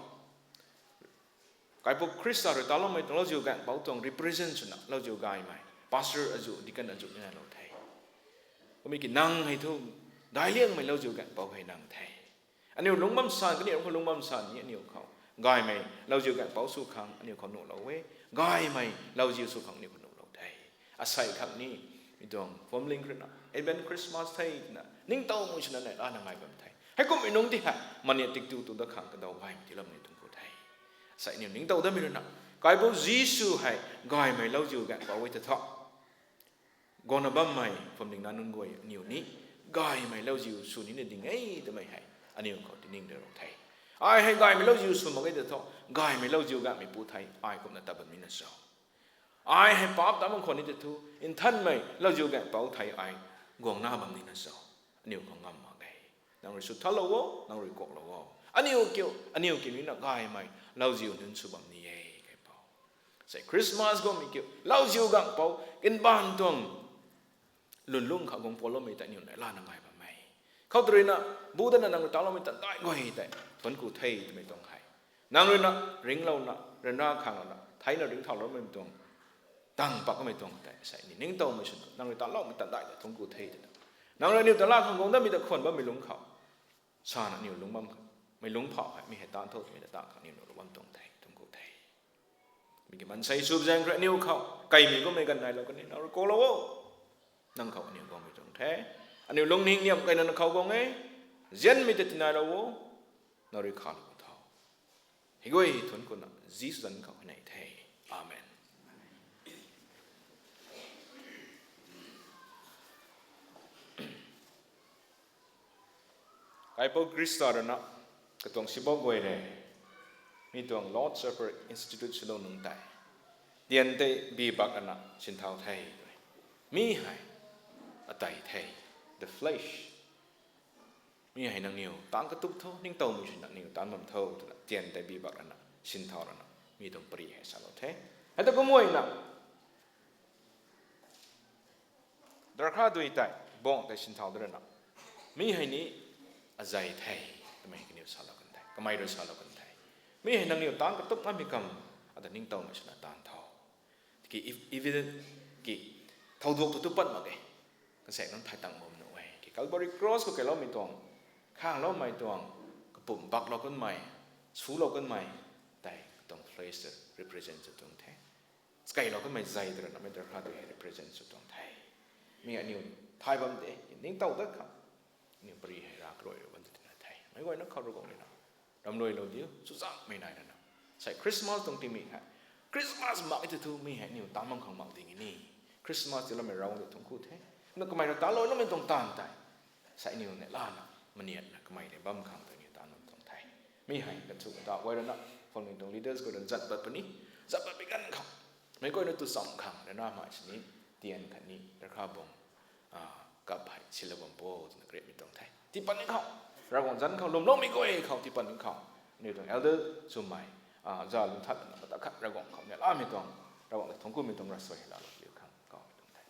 Kaipouc Khrista rui taloumei tuang lauziu gaengpouc tuang represent swna lauziu gaymei pastor azuh, deacon azuh ni nailou the. Kummei ki nang hei thu daic liangmei lauziu gaengpouc hei nang the. Aniu lungc bam san, kaniw ram khou lungc bam san ni aniu khou gaymei lauziu gaengpouc sw khang aniu khou nuhlou e. Gaymei lauziu sw khang aniu khou nuhlou the. Asei khang ni, mi tuang phuamling khou rui na, Advent Christmas the twna ningtowmei swna neih lana ngai bam the. Heikummei nungc ti hei mani tik tu tu dat khang kadaw gaymei tiiloumei ni thuanc ku the. Asei aniu ningtow datmei rui na, Kaipouc Jisu hei gaymei lauziu gaengpouc e ta thu, guangna bammei phuamling nac nunc guay aniu ni gaymei lauziu sw nina ding e twmei hei aniu khou tining de rou the. Ai hei gaymei lauziu sw mak ge ta thu, gaymei lauziu gaengmeipu thei ai kumna tat bam nina cho? Ai hei paap ta mak khwan ni ta thu, nthanmei lauziu gaengpouc thei ai guangna bam nina cho? Aniu khou ngam mak ge. Nang rui sw thalou o, nang rui kuaklou o. Aniu kiu, aniu kiu nina gaymei lauziu nunc sw bam ni e, Kaipouc. Sei Christmas guangmei kiu lauziu gaengpouc, nbaanv tuang lwnlung khou guang paloumei tei aniu neih lana ngai bam e. Khou tu rui na, bu dana nang rui taloumei tan daih guay tei thuanc ku the twmei tuang hei, nang rui na ringclouna, ryanra khang lana theina ringcthauloumei tuang tang pak kamei tuang tei sei ni ningtowmei swna nang rui taloumei tan daih tei thuanc ku the twna, nang rui aniu ta laa khang guang datmei ta khwan bammei lungc khou sana aniu lungc bam, mei lungc phauh hei mi hei taanv tho twmei ta taanv khang aniu nuh lou bam tuang the, thuanc ku the. Mi ki maansei sw zaeng rui aniu khou kaimei kummei ganv nailou kan ni, nang rui kuaklou o. Nang khou aniu guangmei tuang the. Aniu lungning niam kayna nang khou guang e. Zianmei ta tinailou o. Nang rui khalou tho. Hei guay thuanc kuna Jisu zanc khou hei nei the. Amen. Kaipouc Khrista rui na, katuang sibou guay le, mi tuang Lord's Supper institute swlou nungc tei, tian tei bi bak ana sinthau the. Mi hei, atei the, the flesh. Mi hei nangniw taanc katup tho, ningtowmei swna nangniw taanc bam tho twna tian tei bi bak ana sinthau rana, mi tuang pary hei salou the. Hei ta kumna, darkha dui tei, bang tei sinthau da rana, mi hei ni azei the, twmei kaniw salou kan the, kamei rui salou kan the. Mi hei nangniw taanc katup ngammei kam, ata ningtowmei swna taanc tho. Ki ev-, evident ki thowduak tu tu pat mak e. Kasaek nunc thay tang bam nuh e. Ki Calvary Cross khou kailoumei tuang, khangloumei tuang, kapumc baklou kanmei, swlou kanmei, tei katuang flesh ta represent sw tuang the. Kailou kanmei zei ta rana mei darkha dui hei represent sw tuang the. Mi aniu thay bam de, ningtow dat khang, aniu pary hei rav karui rui Meic guayna khou Ravguangc ruina ramluailou diu, chuzaenghmei nai nana. Sei Christmas tuang tingmik hei, Christmas mak e tei thu mi hei aniu tan bam khang mak ding e ni. Christmas tiiloumei Ravguangc ta thuancku the. Kumna kamei rui tanlou numei tuang taanv tei, sei aniu neih lana, maniatna kamei le bam khang tei aniu tan bam tuang the. Mi hei kathumh ta guay ruina, phuamling tuang leaders guay ruina zat pat puni, zat patmei ganv khou, meic guayna tu cham khang ryanramei sini, tian khatni darkha bung, kap hei silou bam bo twna kariatmei tuang the. Tii patmei khou, Ravguangc zanc khou lwmloumei guay khou tii patmei khou, aniu tuang elder swmei, za lungc thatna mata khat Ravguangc khou neihlamei tuang, Ravguangc ta thuanckumei tuang ravsuai hei laalou diu khang kawmei tuang the.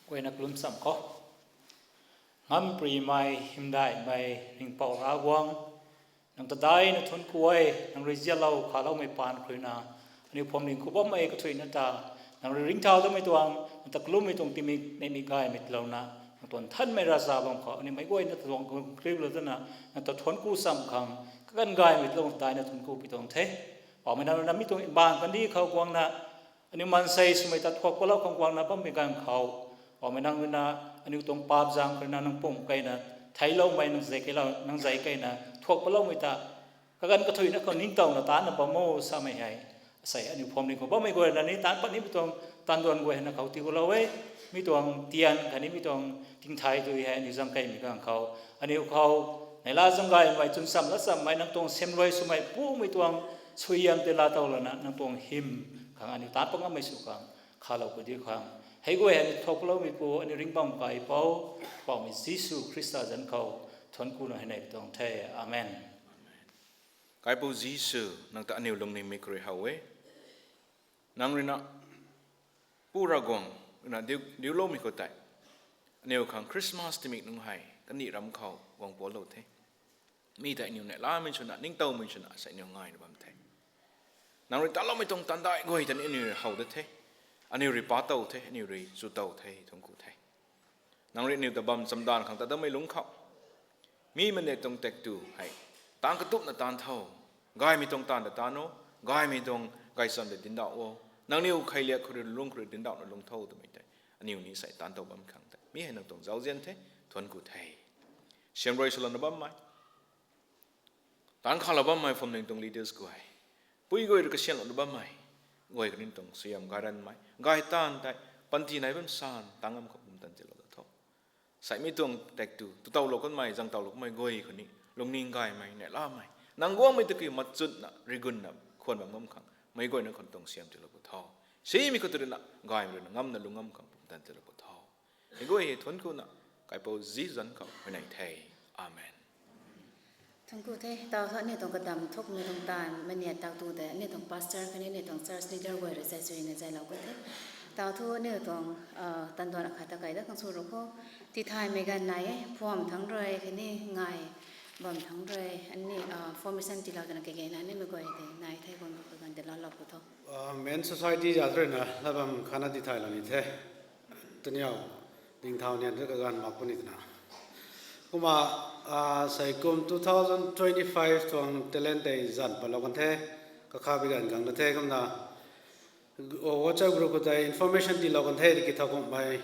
Guayna kalum cham khou, ngamparymei, hymdaihmei Ringhpouc Ravguangc, nang ta daina thuancku e. Nang rui zialou khaloumei paan khou ruina, aniu phuamling khou bammei kathuicna ta, nang rui ringcthau damei tuang, nang ta kalummei tuang tingmik neihmik gaymei tiilouna, nang tuang nthanmei ravza bam khou aniu meic guayna tuang kariulou dana, nang ta thuancku cham khang, kaganv gaymei tiilou ta daina thuancku pi tuang the. Poubauhmei, nang ruina mi tuang mbaanv kandih khou guangna, aniu maansei swmei ta thuak patlou khang guangna bammei ganv khou, Poubauhmei, nang ruina aniu tuang paap zaeng khou ruina nang pum keyna theicloumei, nang zei keylou, nang zei keyna thuak patloumei ta kaganv kathuicna khou ningtowna taanna bam o samei hei, asei aniu phuamling khou bammei guay ruina ni taanc pat nimei tuang tanduan guay hei nang khou tiilou e. Mi tuang tian khatni mi tuang tingthai tui hei aniu zaeng keymei ganv khou, aniu khou neihla zaeng gaymei, chwn cham lat chammei, nang tuang siamruai swmei pumei tuang suaihiam tei laa tow lana, nang tuang hym khang aniu taanc pat ngammei sw khang, khalou khou diu khang, hei guay hei aniu thuak patloumeipu, aniu ringcbam kaipouc, Poubauhmei Jisu Khrista zanc khou thuanckuna hei nei tuang the. Amen. Kaipouc Jisu, nang ta aniu lungningmei khou rui how e. Nang ruina, Pu Ravguangc ruina diu, diuloumei khou tei, aniu khang Christmas tingmik nunc hei kandih ram khou guang pualou the. Mi tei aniu neihlamei swna, ningtowmei swna, asei aniu ngayna bam the. Nang rui taloumei tuang taanvdaih guay ta ni aniu how da the. Aniu rui pa tow the, aniu rui chu tow the, thuancku the. Nang rui aniu ta bam chamdanv khang ta dammei lungc khou, mi manek tuang taektw hei, taanc katupna taanv tho. Gaymei tuang taanv ta taanv o, gaymei tuang gaychamv ta dindauh o. Nangniw kheiliak khou rui lungc khou rui dindauhna lungc tho twmei tei, aniu ni sei taanc tow bam khang tei, mi hei nang tuang zauzian the, thuancku the. Siamruai swlouna bammei, taanc khalou bammei phuamling tuang leaders guay, pui guay rui kasianlouna bammei guay khatni tuang suaihiam gayranmei gay taanv tei, panty nai bam san tang ngam khou pumtan tiilou da tho. Sei mi tuang taektw, tu towlou kanmei, zang towlou kanmei guay khou ni, lungning gaymei, neihlamei, nang guangmei ta kiu machutna, rigunna, khwan bam ngam khang, meic guayna khang tuang suaihiam tiilou pu tho. Simei khou tu ruina, gaymei ruina ngamna lung ngam khang pumtan tiilou pu tho. Hei guay hei thuanckuna, Kaipouc Jisu zanc khou huayney the. Amen. Thuancku the, taw thu aniu tuang kadam thukmei tuang taanv, mania taw tu de, aniu tuang pastor khatni aniu tuang church leader guay rui zay zuina zaylou kan the. Taw thu aniu tuang, tanduan akhat ta kei dat khang sw ru kho. Tithaymei ganv nai e, phuam thangc rui khatni ngai bam thangc rui, ani, formation tiilou twna kagena nimei guay tei nai the, guang kaganv tei laalou pu tho. Men Society zat ruina lat bam khatna tithaylou ni the. Taniw, dingthau nian rui kaganv mak puni twna. Kumna, sei kum two thousand twenty-five tuang talent tei zanc patlou kan the, kakha bi ganv gang na the kumna, WhatsApp group khou tei information tiilou kan the, tiki thau kummei,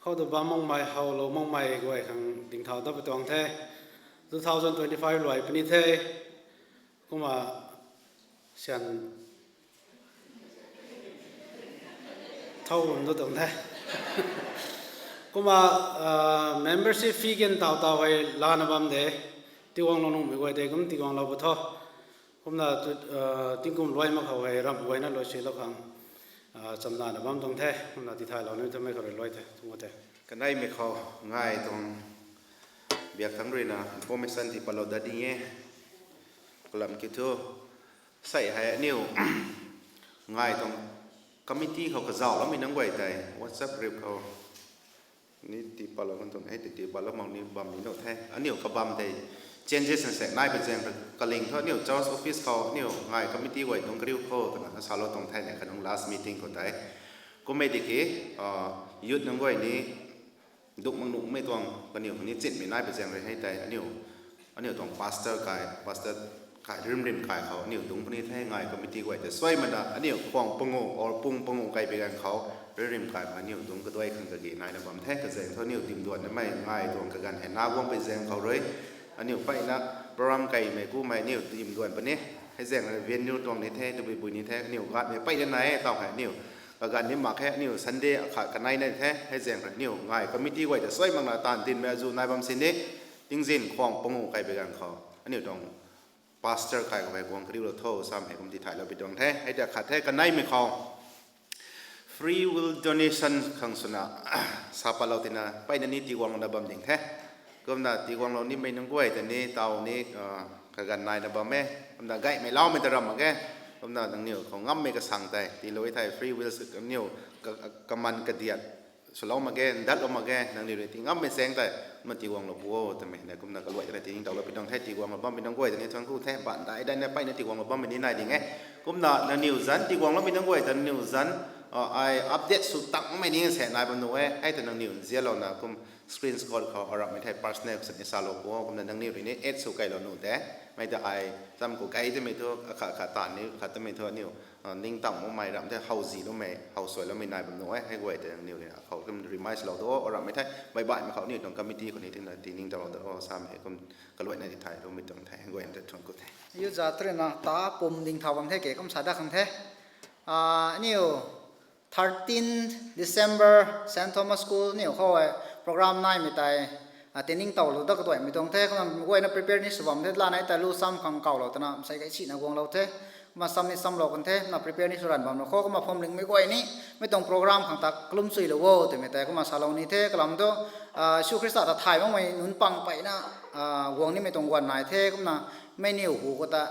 khou tu bam makmei, howlou makmei guay khang dingthau dat pui tuang the. Two thousand twenty-five luai puni the. Kumna, syan thau kum tu tuang the. Kumna, membership fee gan taw taw hei lana bam de, tiguanglou nuhmei guay tei kum tiguanglou pu tho. Kumna, tingkum luai mak khou hei ramh guayna luai silou khang, chamdana bam tuang the. Kumna tithaylou ni twmei khou rui luai the, thuancku the. Kaneimei khou ngai tuang biak thangc ruina information tii patlou dat ding e. Kalam kiu thu, sei hei aniu ngai tuang committee khou kazauhloumei nunc guay tei WhatsApp group khou ni tii patlou kan tuang e, tei tii patlou mak ni bam ni nuh the. Aniu kabam tei changes na se nai pui zaeng rui kaling thu aniu church office khou aniu ngai committee guay tuang kariu kho twna salou tuang the ne, kanunc last meeting khou tei. Kummei tiki, youth nunc guay ni duk mak nuhmei tuang kaniw khou ni chinmei nai pui zaeng rui hei tei aniu, aniu tuang pastor kai, pastor Kai rimrim kai khou aniu dungc puni the, ngai committee guay ta suai mana aniu khwang pangu or pung pangu kai bi ganv khou rimrim kai khou aniu dungc kaduai khang kagi naina bam the, kazaeng thu aniu timduan namei ngai tuang kaganv hei na guang pei zaeng khou rui aniu peyna program kaimei kumei aniu timduan puni. Hei zaeng rui venue tuang ni the, tabui bui ni the, aniu gatmei peyna nai e, taw hei aniu kaganv ni mak khe, aniu Sunday akhat kanei nai the, hei zaeng rui aniu ngai committee guay ta suai makna taanv dinmei azu nai bam sini, tingzin khwang pangu kai bi ganv khou aniu tuang pastor kai khou hei guang kariulou tho sam hei kum tithaylou pi tuang the. Hei ta khat the, kaneimei khou free will donation khang swna sa patlou tina peyna ni tiguanglou na bam ding the. Kumna tiguanglou nimei nunc guay ta ni taw ni kaganv naina bam e. Kumna gaymei laumei ta ram mak ge. Kumna nangniw khou ngammei kasang tei tiilou e thei free will sw aniu kaman kadiat swlou mak ge, ndatlou mak ge, nangniw rui ti ngammei chaeng tei kumna tiguanglou pu o twmei na kumna kaluai tana tiningtowlou pi tuang the. Tiguanglou bammei nunc guay ta ni thuanc ku the, ban dai daina peyna tiguanglou bammei ni nai ding e. Kumna nangniw zanc tiguangloumei nunc guay ta nangniw zanc ai update sw tangmei ni se nai bam nu e. Hei ta nangniw nzianlouna kum screenshot khou aramhmei thei personal khou sani salou pu o. Kumna nangniw rui ni add sw kailou nu de. Mei ta ai cham khou kai twmei thu akhat khat taanv ni khat twmei thu aniu ningtang makmei ram the, howziloumei howsuailoumei nai bam nu e. Hei guay ta nangniw rui akhou kum remind lou do o, aramhmei thei baih baihmei khou aniu tuang committee khou ni tina tiningtowlou do o samei kum kaluaina tithaylou mi tuang the. Hei guay ta thuanc ku the. Uza trina ta pum ding thau bam the ke kum sa dat khang the. Aniu thirteen December Saint Thomas School niw khou e program naimei tei tiningtowlou dat kaduaimei tuang the. Kumna guayna prepare ni sw bam the, lanei ta lu sam khang kawlou tana sei kai sina guanglou the. Kumna sam ni samlou kan the, na prepare ni sw ran bam lou khou kumna phwamlingmei guay ni mei tuang program khang ta kalum chuilou o twmei tei kumna salou ni the. Kalam thu Jisu Khrista ta thay makmei nunc pang peyna guang nimei tuang guan nai the. Kumna mei niw hu khou ta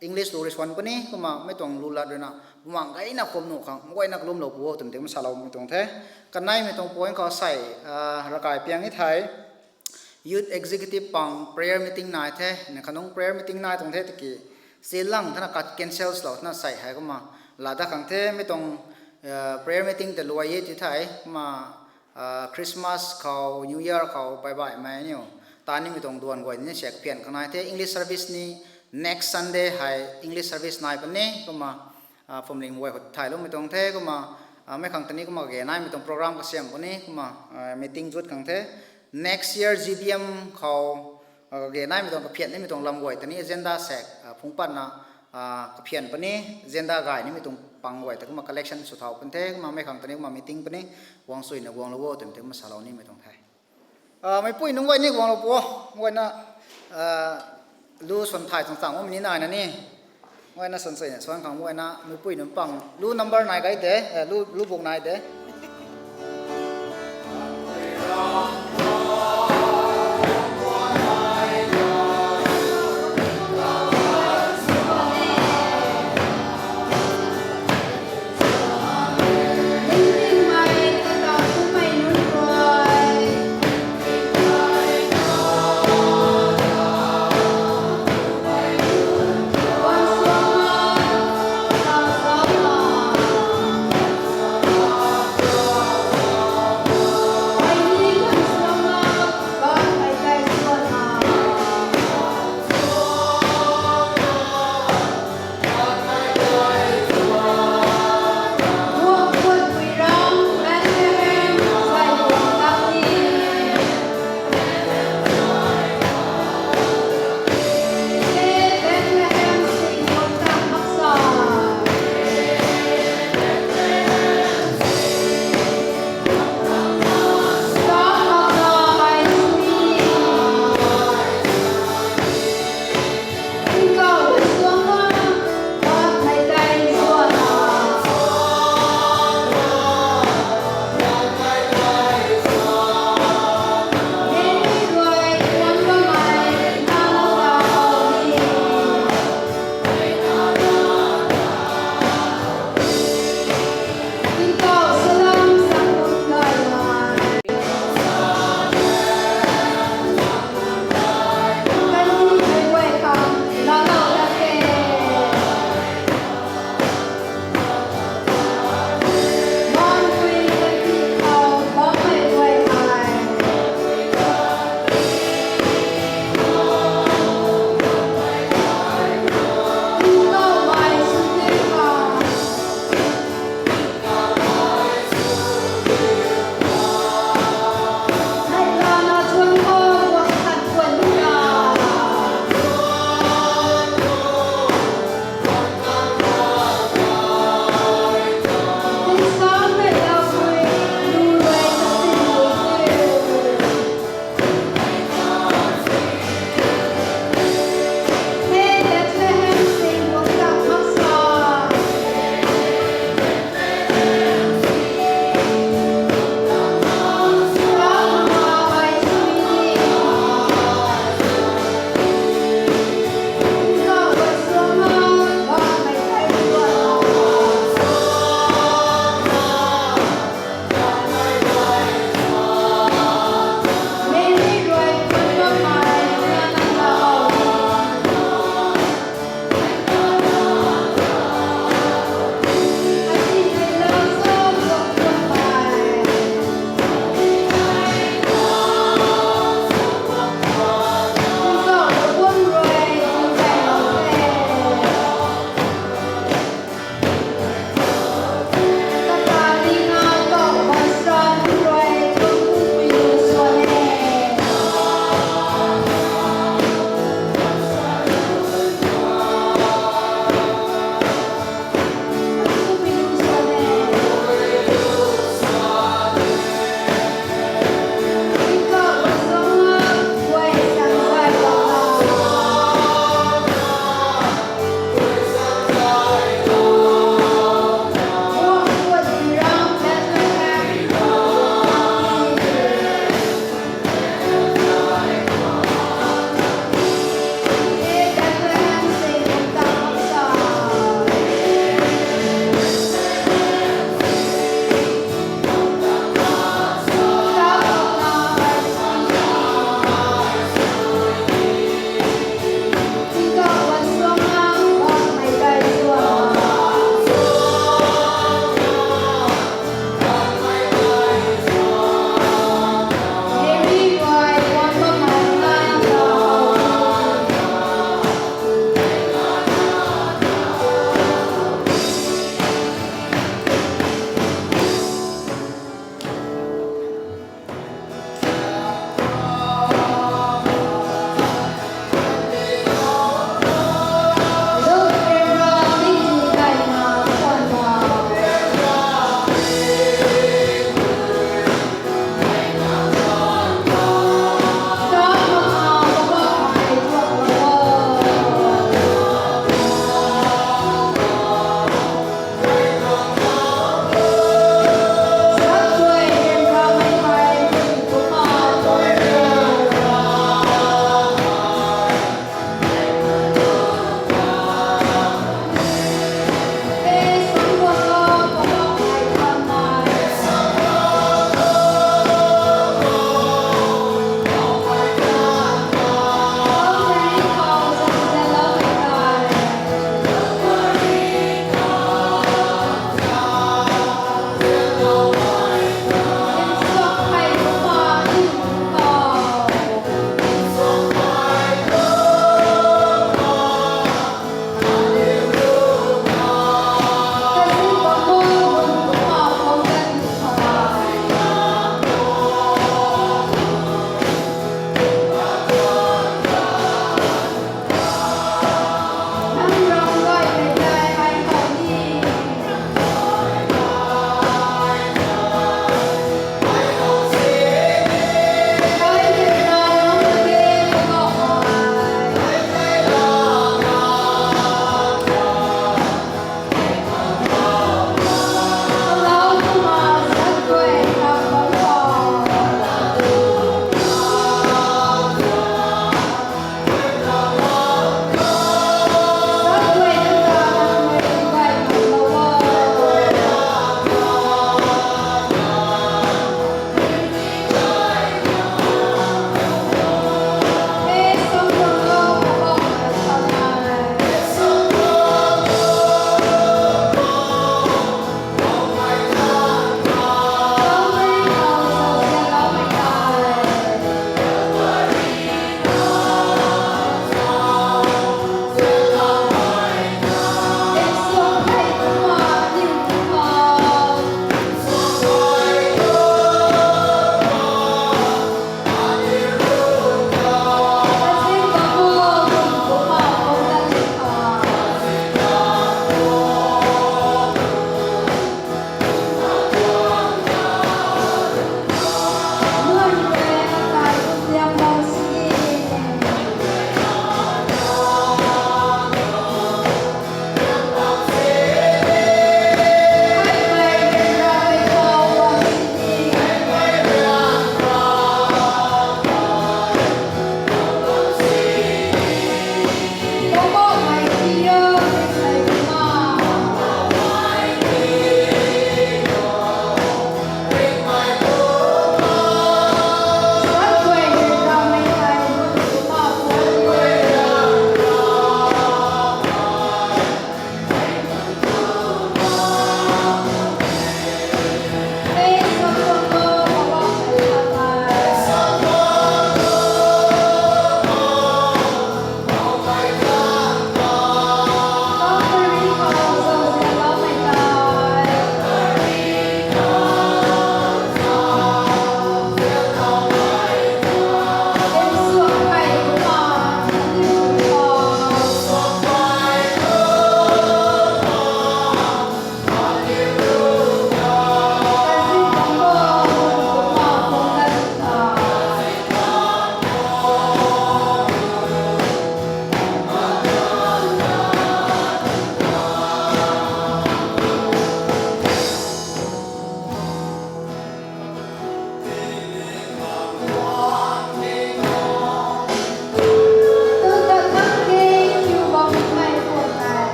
English lu rui swan puni, kumna mei tuang lu lat ruina bumaeng gayna khum nuh khang guayna kalumlou pu o twmei tei kumna saloumei tuang the. Kaneimei tuang point khou sei rakai piang e thei Youth Executive pang prayer meeting nai the, na khanungc prayer meeting nai tuang the tiki, silang thana kat cancel lou thana sei hei kumna la dat khang the. Mei tuang prayer meeting ta luai e ti thei kumna Christmas khou, New Year khou baih baihmei niw ta nimei tuang duan guay ni sek phian khang nai the. English service ni next Sunday hei English service nai puni kumna phwamling guay khou thayloumei tuang the. Kumna mei khang ta ni kumna kage naimei tuang program kasiam puni kumna meeting zut khang the. Next year G B M khou kage naimei tuang kaphian nimei tuang lam guay ta ni agenda sek phungc patna kaphian puni, agenda gay nimei tuang pang guay ta kumna collection sw thau pun the. Kumna mei khang ta ni kumna meeting puni guang suina guanglou o twmei tei kumna salou nimei tuang the. Meipui nunc guay ni guanglou pu o, guayna lu swan thay chang chang mi ni naina ni guayna swan suina swan khang guayna meipui nunc pang lu number nai gay de, lu buk nai de.